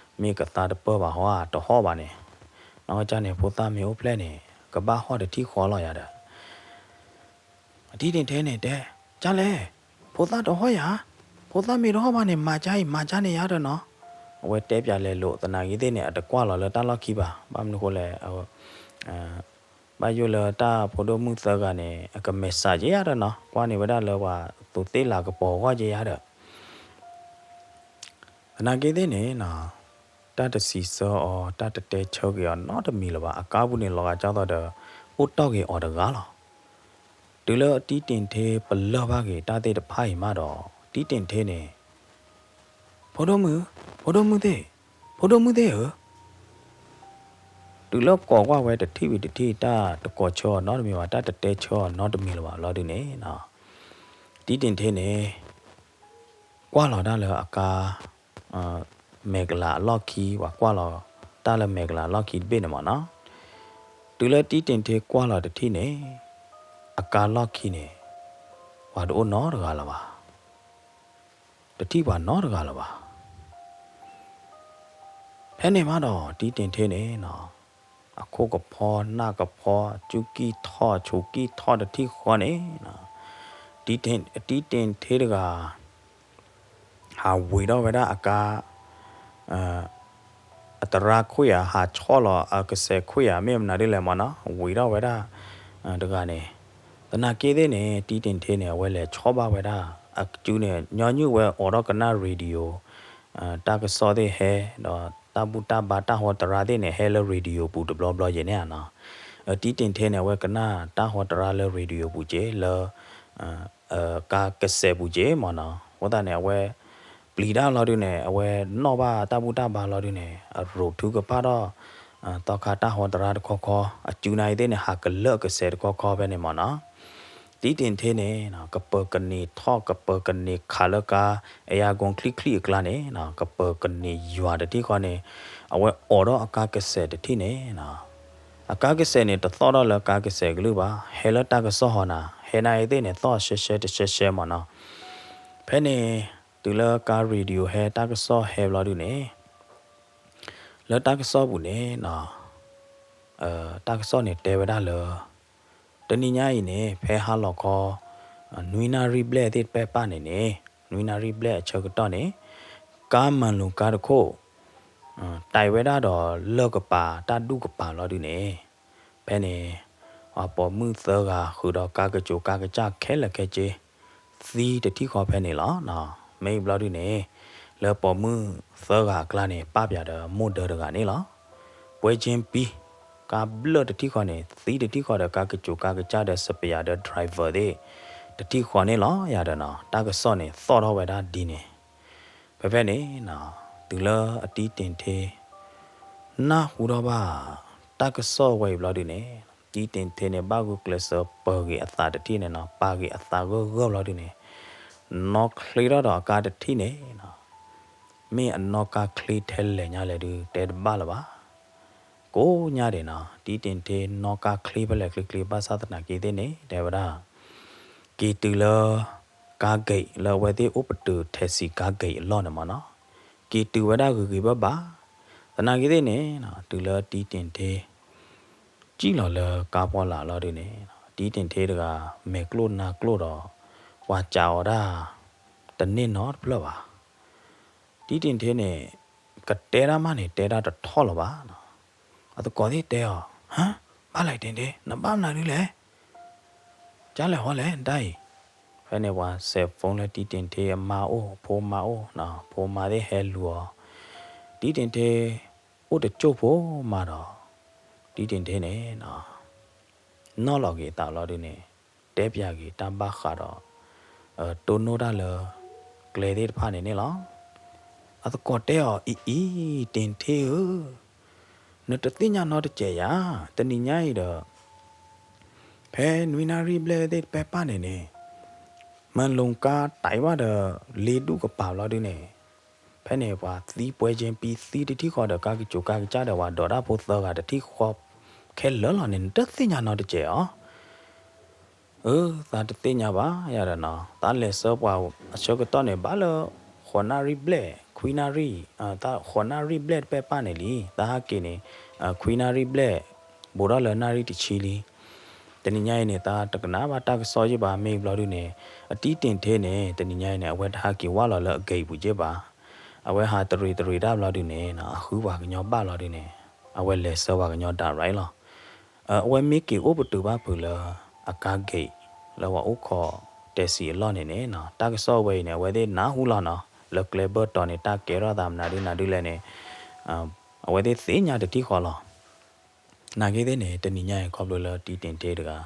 ဖျဲၣ်န့ၣ် ကဘၣ်ဟီၣ်တထံၣ်ဃီလီၤယၤဒီး အတံတ့ၢ်ထ့န့ၣ်တဲ ကၢ်လဲၣ်, ဖိသၣ်တဟီၣ်ယၤ, ဖိသၣ်မ့ၢ်တဟီၣ်ဘၣ်န့ၣ် မၤကၢ်အံၤ မၤကၢ်န့ၣ်ယၤဒီးနီၤ, အဝဲတဲပၠးလဲၤလိာ်သနာ်က့သ့ၣ်န့ၣ် အတကွၢ်လီၤလၢတၢ်လီၢ်ခံဘၣ်, ဘၣ်မနုၤဃိလဲၣ် ဘၣ်ယိၣ်လၢတၢ်ဖိဒိၣ်မုၣ်သၢဂၤန့ၣ် အကမဲာ်ဆှးက့ၤယၤဒီးနီၤ, ကွၢ်န့ၢ်ဝဲဒၣ်လၢပှၤသူးသ့ၣ်လၤကပီၤအဂီၢ်က့ၤယၤဒီး သနာ်က့သ့ၣ်န့ၣ်နီၤ, တၢ်တစံးဆၢအီၤ တၢ်တတဲဆၢက့ၤအီၤနီတမံၤလၢၤဘၣ်, အကါပူၤန့ၣ်လီၤဂာ်ကၢ်သိးဒီး အိၣ်တီၢ်က့ၤအီၤတဂၤလီၤ. တုၤလၢတံတ့ၢ်ထ့ပလၢၢ်ဘၣ်က့ၤတၢ်သ့ၣ်တဖၣ်အံၤမးဒီး တံတ့ၢ်ထ့န့ၣ် ဖိဒိၣ်မုၣ်, ဖိဒိၣ်မုၣ်သ့ၣ်, ဖိဒိၣ်မုၣ်သ့ၣ်ဧၢ, တုၤလၢကိးကွၢ်ဝဲတထံၣ်ဝံၤတထံၣ် တၢ်တကိးဆၢအီၤနီတမံၤဘၣ်, တၢ်တတဲဆၢအီၤနီတမံၤလၢၤဘၣ်လီၤဒုန့ၣ်နီၤ, တံတ့ၢ်ထ့န့ၣ် ကွၢ်လီၤတၢ်လၢအကါ မဲာ်ကလၤအလီၢ်ခံ ပှၤကွၢ်လီၤတၢ်လၢမဲာ်ကလၤအလီၢ်ခံတဘ့ၣ်န့ၣ်မ့ၢ်နီၤ, တုၤလၢတံတ့ၢ်ထ့ကွၢ်လီၤတထံၣ်န့ၣ် အကါလီၢ်ခံန့ၣ် ပှၤတအိၣ်နီတဂၤလၢၤဘၣ်, တထံၣ်ပှၤနီတဂၤလၢၤဘၣ်. ဖဲန့ၣ်မးဒီး တံတ့ၢ်ထ့န့ၣ်နီၤ, အခိၣ်ကဖီနၢ်ကဖီ အကူကံၢ်ထီၣ်ဆိးကံၢ်ထီၣ်တထံၣ်ဃီန့ၣ်နီၤ, တံတ့ၢ်ထ့တဂၤ ဟးဝံၤထီၣ်ဝဲဒၣ်အကါ အသရၣ်ခွံၣ်ဧါ, ဟးဆီၣ်လီၤအကစဲးခွံၣ်ဧါ, မ့ၢ်မနုၤဒ်လဲၣ်မ့ၢ်နီၤ, ဝံၤထီၣ်ဝဲဒၣ်တဂၤန့ၣ်, သနာ်က့သ့ၣ်န့ၣ် တံတ့ၢ်ထ့န့ၣ် အဝဲလဲၤဆီၣ်ဘၣ်ဝဲဒၣ် အကူန့ၣ် ညီနုၢ်ဝဲအိးထီၣ်ကနၣ် radio တၢ်ကစီၣ်သ့ၣ်ဟဲ ဒီးတၢ်ဘူၣ်တၢ်ဘါတၢ်ဟီတရါသ့ၣ်န့ၣ် ဟဲလၢ radio ပူၤတဘျီဘျီယဲၢ်န့ၣ်ဧါနီၤ, တံတ့ၢ်ထ့န့ၣ် အဝဲကနၣ်တၢ်ဟီတရါလၢ radio ပူၤက့ၤလၢ ကါကစဲးပူၤက့ၤမ့ၢ်နီၤ, အဃိသတးန့ၣ် အဝဲ ပျံၤတၢ်လီၤဒုန့ၣ် အဝဲနီၣ်ဘၣ်တၢ်ဘူၣ်တၢ်ဘါလီၤဒုန့ၣ် အရိးထုကဖၣ်ထီၣ် သီခါတၢ်ဟီတရါတခီခီ အကူနၤအံၤသ့ၣ်န့ၣ် ဟးကလၢာ်ကစဲးတခီခီဖဲန့ၣ်မ့ၢ်နီၤ, တံတ့ၢ်ထ့န့ၣ် ကပၢၤကန့ၢ်ထီၣ် ကပၢၤကန့ၢ်ခးလၢကါ အဲယါကိချံၣ်ချံၣ်အကျါန့ၣ် ကပၢၤကန့ၢ်ယွၤတထံၣ်ဃီန့ၣ် အဝဲအိးထီၣ်အကါကစဲးတထံၣ်န့ၣ် အကါကစဲးန့ၣ် တသီၣ်ထီၣ်လၢကါကစဲးကလုၢ်ဘၣ်, ဟဲလၢတၢ်ကစီၣ်ဟီနၤ, ဟဲနၤအံၤသ့ၣ်န့ၣ် သီၣ်ရှဲရှဲတရှဲရှဲမ့ၢ်နီၤ, ဖဲန့ၣ် တုၤလၢကါ radio ဟဲတၢ်ကစီၣ်ဟဲဘျီဒုန့ၣ် လၢတၢ်ကစီၣ်ပူၤန့ၣ် တၢ်ကစီၣ်န့ၣ်တဲဝဲဒၣ်လၢ တနံၤညါအံၤန့ၣ် ဖဲဟါလီၤခီ နွံနၣ်ရံၣ်ဘျဲၣ်သ့ၣ်တဖၣ်န့ၣ်န့ၣ် နွံနၣ်ရံၣ်ဘျဲၣ်အဆၢကတီၢ်န့ၣ် ကါမၤလူၤကါတခိၣ် တဲာ်ဝဲဒၣ်ဒီးလၢၢ်ကပၤ တၢ်ဒူၣ်ကပၤလီၤဒုန့ၣ် ဖဲန့ၣ် ပှၤပိာ်မုၣ်သၢဂၤဃုာ်ဒီးကါကစိၤကါကစၢ်ခဲလၢာ်ခဲဆ့ သံတထံၣ်ဃီဖဲန့ၣ်လီၤ. မ့ၢ်ဘျီဒုန့ၣ် လၢပိာ်မုၣ်သၢဂၤအကျါန့ၣ် ပၣ်ပၠးဒီးမိၢ်ဒၢတဂၤန့ၣ်လီၤ. ပွဲချင်းပြီး ကါဘျၢၣ်တထံၣ်ဃီန့ၣ် သံတထံၣ်ဃီဒီးကါကစိၤကါကစၢ်ဒီး စပယၤဒီး driver သ့ၣ် တထံၣ်ဃီန့ၣ်လီၤယၤဒီးနီၤ တၢ်ကစီၣ်န့ၣ်သီၣ်ထီၣ်ဝဲဒၣ်ဒ်န့ၣ် ဖဲဖဲန့ၣ်နီၤ တုၤလၢအတံတ့ၢ်ထ့ နၢ်ဟူထီၣ်ဘၣ် တၢ်ကစီၣ်ဝဲအံၤဘျီဒုန့ၣ်, တံတ့ၢ်ထ့န့ၣ် ဘၣ်ဂုာ်ကျဲးစၢးပၢၤဂ့ၤအသးတထံၣ်န့ၣ်နီၤ, ပာ်ဂ့ၤအသးဂၢၢ်ဂၢၢ်ဘျီဒုန့ၣ်, နီၣ်ချ့ထီၣ်ဒီးအကါတထံၣ်န့ၣ်နီၤ, မ့ၢ်အနီၣ်ကါချ့ထဲလဲၣ်ညါလဲၣ်ဒု တဲတဘၣ်လၢၤဘၣ်. ကိးညါဒဲးနီၤ, တံတ့ၢ်ထ့နီၣ်ကါချ့ဖဲလဲၣ်ချ့ချ့ ဘၣ်ဆၣ်သနာ်က့သ့ၣ်န့ၣ် တဲဝဲဒၣ် က့ၤတုၤလၢ ကါဂ့ၢ်လၢအဝဲသ့ၣ်အိၣ်ပတုာ် taxi ကါဂ့ၢ်အလီၢ်န့ၣ်မ့ၢ်နီၤ, က့ၤတုၤဝဲဒၣ်ဂ့ၤဂ့ၤဘၣ်ဘၣ်, သနာ်က့သ့ၣ်န့ၣ် တုၤလၢတံတ့ၢ်ထ့ စံၣ်လီၤလၢကါဖီလာ်လီၤဒုန့ၣ်, တံတ့ၢ်ထ့တဂၤ မဲာ်ကျိၣ်နါကျိၣ်ဒီး ပှၤစံးအီၤဒၣ် တန့ၢ်နီတဖျၢၣ်ဘၣ်. တံတ့ၢ်ထ့န့ၣ် ကတဲတၢ်မးန့ၣ် တဲတၢ်တထီၣ်လၢၤဘၣ်နီၤ, အသကိးသ့ၣ်တဲအီၤ, ဟါ, ဘၣ်လဲၣ်တ့ၢ်ထ့ နဘၣ်မနုၤဒုလဲၣ်, ကၢ်လဲၣ်ဟီလဲၣ် တၢ်အံၤ, ဖဲန့ၣ်ပှၤစဲး phone လၢတံတ့ၢ်ထ့အမါအိၣ် အဖိမါအိၣ်, ဖိမါသ့ၣ်ဟဲလူၤအီၤ, တံတ့ၢ်ထ့ အိၣ်တကၠိၢ်ဖိမးဒီး, တံတ့ၢ်ထ့န့ၣ် နီၣ်လီၤက့ၤအသးလီၤဒုန့ၣ်, တဲပၠးက့ၤတၢ်ဘၣ်ဃးဒီး တိၢ်နီၣ်တၢ်လၢ ကျဲသ့ၣ်တဖၣ်န့ၣ်န့ၣ်လီၤ. အသကိးတဲအီၤ အံၤအံၤ တ့ၢ်ထ့ဧၢ, နတသ့ၣ်ညါနီတစဲးယၤ, တနံၤညါအံၤဒီး ဖဲနွံနၣ်ရံၣ်ဘျဲၣ်သ့ၣ်တဖၣ်န့ၣ်န့ၣ်, မၤလိၤကါတံာ်ဘၣ်ဒီး လ့ဒူၣ်ကပၤဘျီဒုန့ၣ်, ဖဲန့ၣ် ပှၤသံပွဲချင်းပြီး သံတထံၣ်ဃီဒီး ကါကစူၤကါကစၢ်ဒီး ပှၤဒိးတၢ်ဖိသၢဂၤတထံၣ်ဃီခဲလၢာ်လီၤန့ၣ် နတသ့ၣ်ညါနီတစဲးအီၤ. အၢ သးတသ့ၣ်ညါဘၣ်ယၤဒီးနီၤ, သးလဲၤဆှၢပှၤအဆၢကတီၢ်န့ၣ် ဘၣ်လၢ ဃိးနၣ်ရံၣ်ဘျဲၣ် ခွံနၣ်ရံၣ်, ဃိးနၣ်ရံၣ်ဘျဲၣ်တဖၣ်ပၢ်န့ၣ်လံ, သးဟးက့ၤန့ၣ် ခွံနၣ်ရံၣ်ဘျဲၣ် ဘူးထီၣ်လၢနၣ်ရံၣ်တဆံလံ. တနံၤညါအံၤန့ၣ် သးတကနၣ်ဘၣ်တၢ်ကစီၣ်ယဲၢ်ဘၣ် မ့ၢ်ဘျီဒုန့ၣ်, အတံတ့ၢ်ထ့န့ၣ် တနံၤညါအံၤန့ၣ် အဝဲတဟးက့ၤဝၢ်လီၤလၢအကံၢ်ပူၤယဲၢ်ဘၣ်. အဝဲဟးတရံးတရံးတၢ်ဘျီဒုန့ၣ် အဃုပှၤကညီဘၣ်လီၤဒုန့ၣ်, အဝဲလဲၤဆှၢပှၤကညီ direct လီၤ. အဝဲမ့ၢ်က့ၤအိၣ်ပတုာ်ဘၣ်ဖုးလၢ အကါဂ့ၢ် လၢပှၤအိၣ်ခိး taxi အလီၢ်န့ၣ်န့ၣ်, တၢ်ကစီၣ်ဝဲအံၤန့ၣ် အဝဲသ့ၣ်နၢ်ဟူလီၤနီၤ, လၢကျဲဘၢၣ်တီၤန့ၣ် တၢ်ကဲထီၣ်သးမနုၤဒုနၤဒုလဲၣ်န့ၣ်, အဝဲသ့ၣ်သ့ၣ်ညါတထံၣ်ဃီလီၤ. နာ်က့သ့ၣ်န့ၣ် တနံၤညါအံၤခီဖျိလၢတံတ့ၢ်ထ့တဂၤ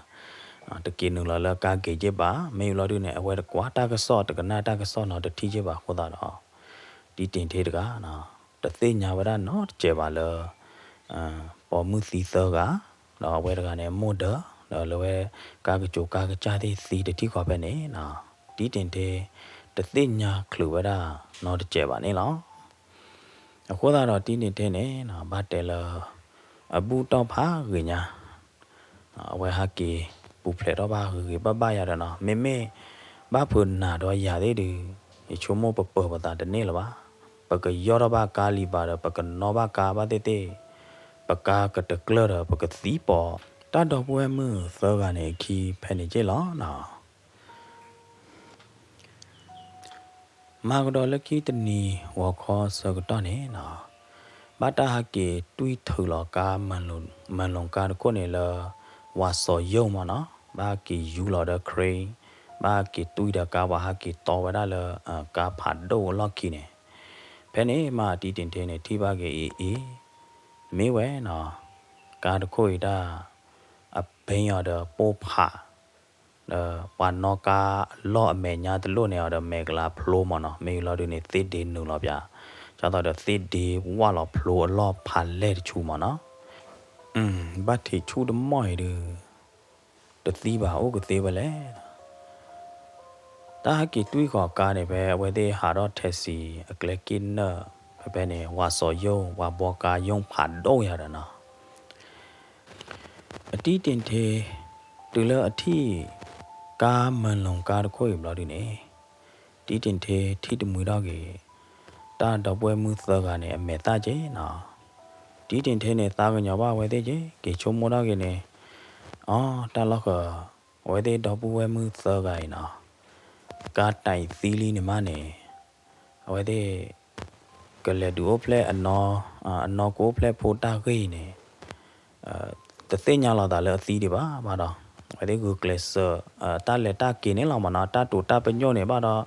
တက့ၤနုာ်လီၤလၢကါဂ့ၢ်ယဲၢ်ဘၣ်, မ့ၢ်ဘျီဒုန့ၣ် အဝဲတကွၢ်တၢ်ကစီၣ် တကနၣ်တၢ်ကစီၣ်နီတထံၣ်ယဲၢ်ဘၣ်အဃိသတးဒီး, တံတ့ၢ်ထ့တဂၤ တသ့ၣ်ညါဝဲဒၣ်နီတစဲးဘၣ်လၢ ပိာ်မုၣ်သံသၢဂၤ, ဒီးအဝဲတဂၤန့ၣ် မိၢ်ဒၢး, ဒီးလၢဝဲ ကါကစူၤကါကစၢ်သ့ၣ်သံတထံၣ်ဃီဖဲန့ၣ်, တံတ့ၢ်ထ့ တသ့ၣ်ညါချုးဝဲဒၣ်နီတစဲးဘၣ်န့ၣ်လီၤ. အဃိသတးဒီးတံတ့ၢ်ထ့န့ၣ် ဘၣ်တဲလၢ အဘူၣ်တီၢ်ဖးဂ့ၤညါ, အဝဲဟးက့ၤပူၤဖျဲးထီၣ်ဘၣ်ဂ့ၤဂ့ၤဘၣ်ဘၣ်ယၤဒီးနီၤ, မ့မ့ၢ်ဘၣ်ဖုးနၤဒီးယၤသ့ၣ်ဒုး, ယဆိကမိၣ်ပပၢၤပသးတန့ၢ်လၢၤဘၣ်. ပကယီၢ်ထီၣ်ဘၣ်ကါလံၤဘၣ်ဒီး ပကနီၣ်ဘၣ်ကါဘၣ်သ့ၣ်သ့ၣ်, ပကါကတကျၢၢ်ဒီး ပကသံပီၤ, တၢ်ဒီပုၢ်ဝဲၢ်မုၣ်သၢဂၤန့ၣ်အခံဖဲန့ၣ်က့ၢ်လီၤနီၤ. မၤကဒီးလၢခံတနံၤဂီၤခီဆၢကတီၢ်န့ၣ်နီၤ, ဘၣ်တၢ်ဟးက့ၤတွံၢ်ထုးလီၤကါ မၤလိၤကါတခိၣ်န့ၣ်လၢ ဝးစီၤယိၣ်မ့ၢ်နီၤ, ဘၣ်က့ၤယူၤလီၤဒီး crane, ဘၣ်က့ၤတွံၢ်ဒီးကါ ပှၤဟးက့ၤတီဝဲဒၣ်လၢ ကါဖးဒိၣ်အလီၢ်ခံန့ၣ်, ဖဲန့ၣ်မးတံတ့ၢ်ထ့န့ၣ် ထံၣ်ဘၣ်က့ၤအံၤအံၤ, မ့ၢ်ဝဲနီၤ, ကါတခိၣ်အံၤတၢ် အဘ့ၣ်အီၤဒီးပိၢ်ဖး ဒီးပှၤနီၣ်ကါအလီၢ်အမဲာ်ညါတလိၣ်န့ၣ်အီၤဒီး မဲာ်ကလၤဖျိမ့ၢ်နီၤ, မ့ၢ်လီၤဒုန့ၣ် သ့ၣ်ဒ့နုာ်လီၤပၠး, ဒ်သိးဒီးသ့ၣ်ဒ့ဝၢ်လီၤဖျိအလီၢ်ဖးလဲၢ်တဆူမ့ၢ်နီၤ, ဘၣ်ထံးဆူၣ်တမီၢ်အံၤဒုး, တသံဘၣ်အိၣ်ကသ့ဝဲလဲၣ်. တၢ်ဟဲက့ၤတွံၢ်ဃီၤကါန့ၣ် ဖဲအဝဲသ့ၣ်ဟးထီၣ် taxi အကျဲက့ၢ်နၢၣ်, ဖဲဖဲန့ၣ် ဝးစီၤယိၣ် ပှၤဘှီကါယိၣ်ဖးဒိၣ်ယၤဒီးနီၤ အတံတ့ၢ်ထ့ တုၤလၢအထံၣ် ကါမၤလိၤကါတခိၣ်အံၤဘျီဒုန့ၣ်, တံတ့ၢ်ထ့ထံၣ်တမှံထီၣ်က့ၤ တၢ်ဒီပုၢ်ဝဲၢ်မုၣ်သၢဂၤန့ၣ် အမဲာ်သၣ်က့နီၤ, တံတ့ၢ်ထ့န့ၣ် သးကညီၤဘၣ်အဝဲသ့ၣ်က့, က့ၤဆိကမိၣ်ထီၣ်က့ၤန့ၣ်, အီ တၢ်လီၢ်ဃၢၤ, အဝဲသ့ၣ်ဒီပုၢ်ဝဲၢ်မုၣ်သၢဂၤအံၤနီၤ, ကါတံာ်သံလံန့ၣ်မးန့ၣ်, အဝဲသ့ၣ် ကလဲၤဒုးအိၣ်ဖျဲၣ်အနီၢ်, အနီၢ်ကအိၣ်ဖျဲၣ်ဖိတၢ်ဂ့ၢ်အံၤန့ၣ်, တသ့ၣ်ညါလီၤသးလၢအသံဒံးဘၣ်ဘၣ်ဒီး, အဝဲသ့ၣ်ဂုာ်ကျဲးစၢး တၢ်လဲၤတၢ်က့ၤန့ၣ်လီၤမ့ၢ်နီၤ, တၢ်တိာ်တၢ်ပညိၣ်န့ၣ်ဘၣ်ဒီး,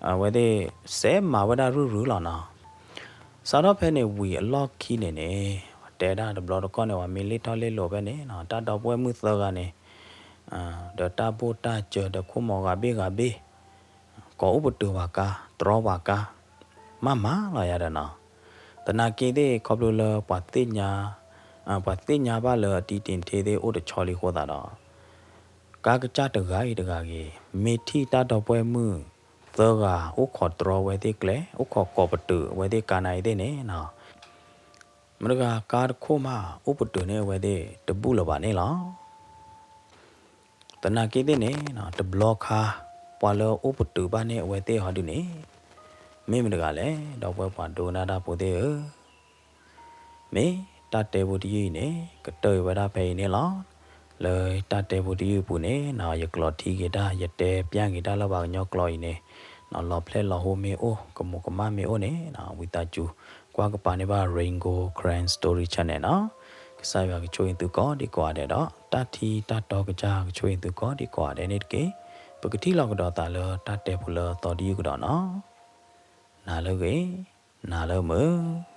အဝဲသ့ၣ်စဲးမၤဝဲဒၣ်ရုၢ်ရုၢ်လီၤနီၤ. စးထီၣ်ဖဲန့ၣ်ဝံၤအလီၢ်ခံန့ၣ်န့ၣ်, တဲဒၣ်တဘျီတခီၣ်န့ၣ် ပှၤမ့ၢ်လ့ၣ်ထီၣ်လ့ၣ်လီၤဖဲန့ၣ်နီၤ, တၢ်ဒီပုၢ်ဝဲၢ်မုၣ်သၢဂၤန့ၣ်, ဒီးတၢ်ဘိၣ်တၢ်စၢၤဒီးခိၣ်မီၤဂၤဘ့ၣ်ဂၤဘ့ၣ်, ကိးအိၣ်ပတုာ်ပှၤကါ, တြီပှၤကါ, မၤမၤလီၤယၤဒီးနီၤ. သနာ်က့သ့ၣ် ခီဖျိလၢပှၤသ့ၣ်ညါ, ပှၤသ့ၣ်ညါဘၣ်လၢအတံတံထ့သ့ၣ်အိၣ်တဆီလံအဃိသတးဒီး, ကါကစၢ်တဂၤအံၤတဂၤဂ့ၤ မ့ၢ်ထံၣ်တၢ်ဒီပုၢ်ဝဲၢ်မုၣ်သၢဂၤ အိၣ်ခိးတြီဝဲသ့ၣ်ကျဲ, အိၣ်ခိးကိးပတုာ်ဝဲသ့ၣ်ကါနၤအံၤသ့ၣ်န့ၣ်, မတၤတဂၤကါတခိၣ်မး အိၣ်ပတုာ်န့ၢ်အဝဲသ့ၣ်တဘူၣ်လၢၤဘၣ်န့ၣ်လီၤ. သနာ်က့သ့ၣ်န့ၣ် တဘျီခါ ပှၤလၢအိၣ်ပတုာ်ဘၣ်န့ၢ်အဝဲသ့ၣ်ဟီဒုန့ၣ် မ့ၢ်မတၤတဂၤလဲၣ်. ဒီပုၢ်ဝဲၢ်ပှၤဒိကနၣ်တၢ်ဖိသ့ၣ်ဧၢ, မ့ၢ်တၢ်တဲဖိတယုၢ်အံၤန့ၣ် ကတၢၢ်အံၤဝဲဒၣ်ဖဲအံၤန့ၣ်လီၤ. လၢတၢ်တဲဖိတယုၢ်အပူၤန့ၣ် ယကျိးထံက့ၤတၢ်, ယတဲပျၢ်က့ၤတၢ်လၢပှၤကညီကျိာ်အံၤန့ၣ်, လီၤဖျဲၣ်လီၤဟိမ့ၢ်အိၣ် ကမူးကမၣ်မ့ၢ်အိၣ်န့ၣ် ဝံသးစူၤ ကွၢ်ကပၤန့ၢ်ဘၣ် Rain Gold Karen Story Channel န့ၣ်. ကစၢ်ယွၤကဆိၣ်ဂ့ၤသုကိးဒံကိးဂၤဒဲးဒီး တၢ်ထံတၢ်တီကစၢ်ကဆိၣ်ဂ့ၤသုကိးဒံကိးဂၤဒဲးန့ၣ်တက့ၢ်. ပကထံၣ်လိာ်ကဒီးသးလၢတၢ်တဲဖိလၢအသီတယုၢ်ကဒီးန့ၣ်. နၤလၢအဂ့ၤ, နၤလၢမုာ်.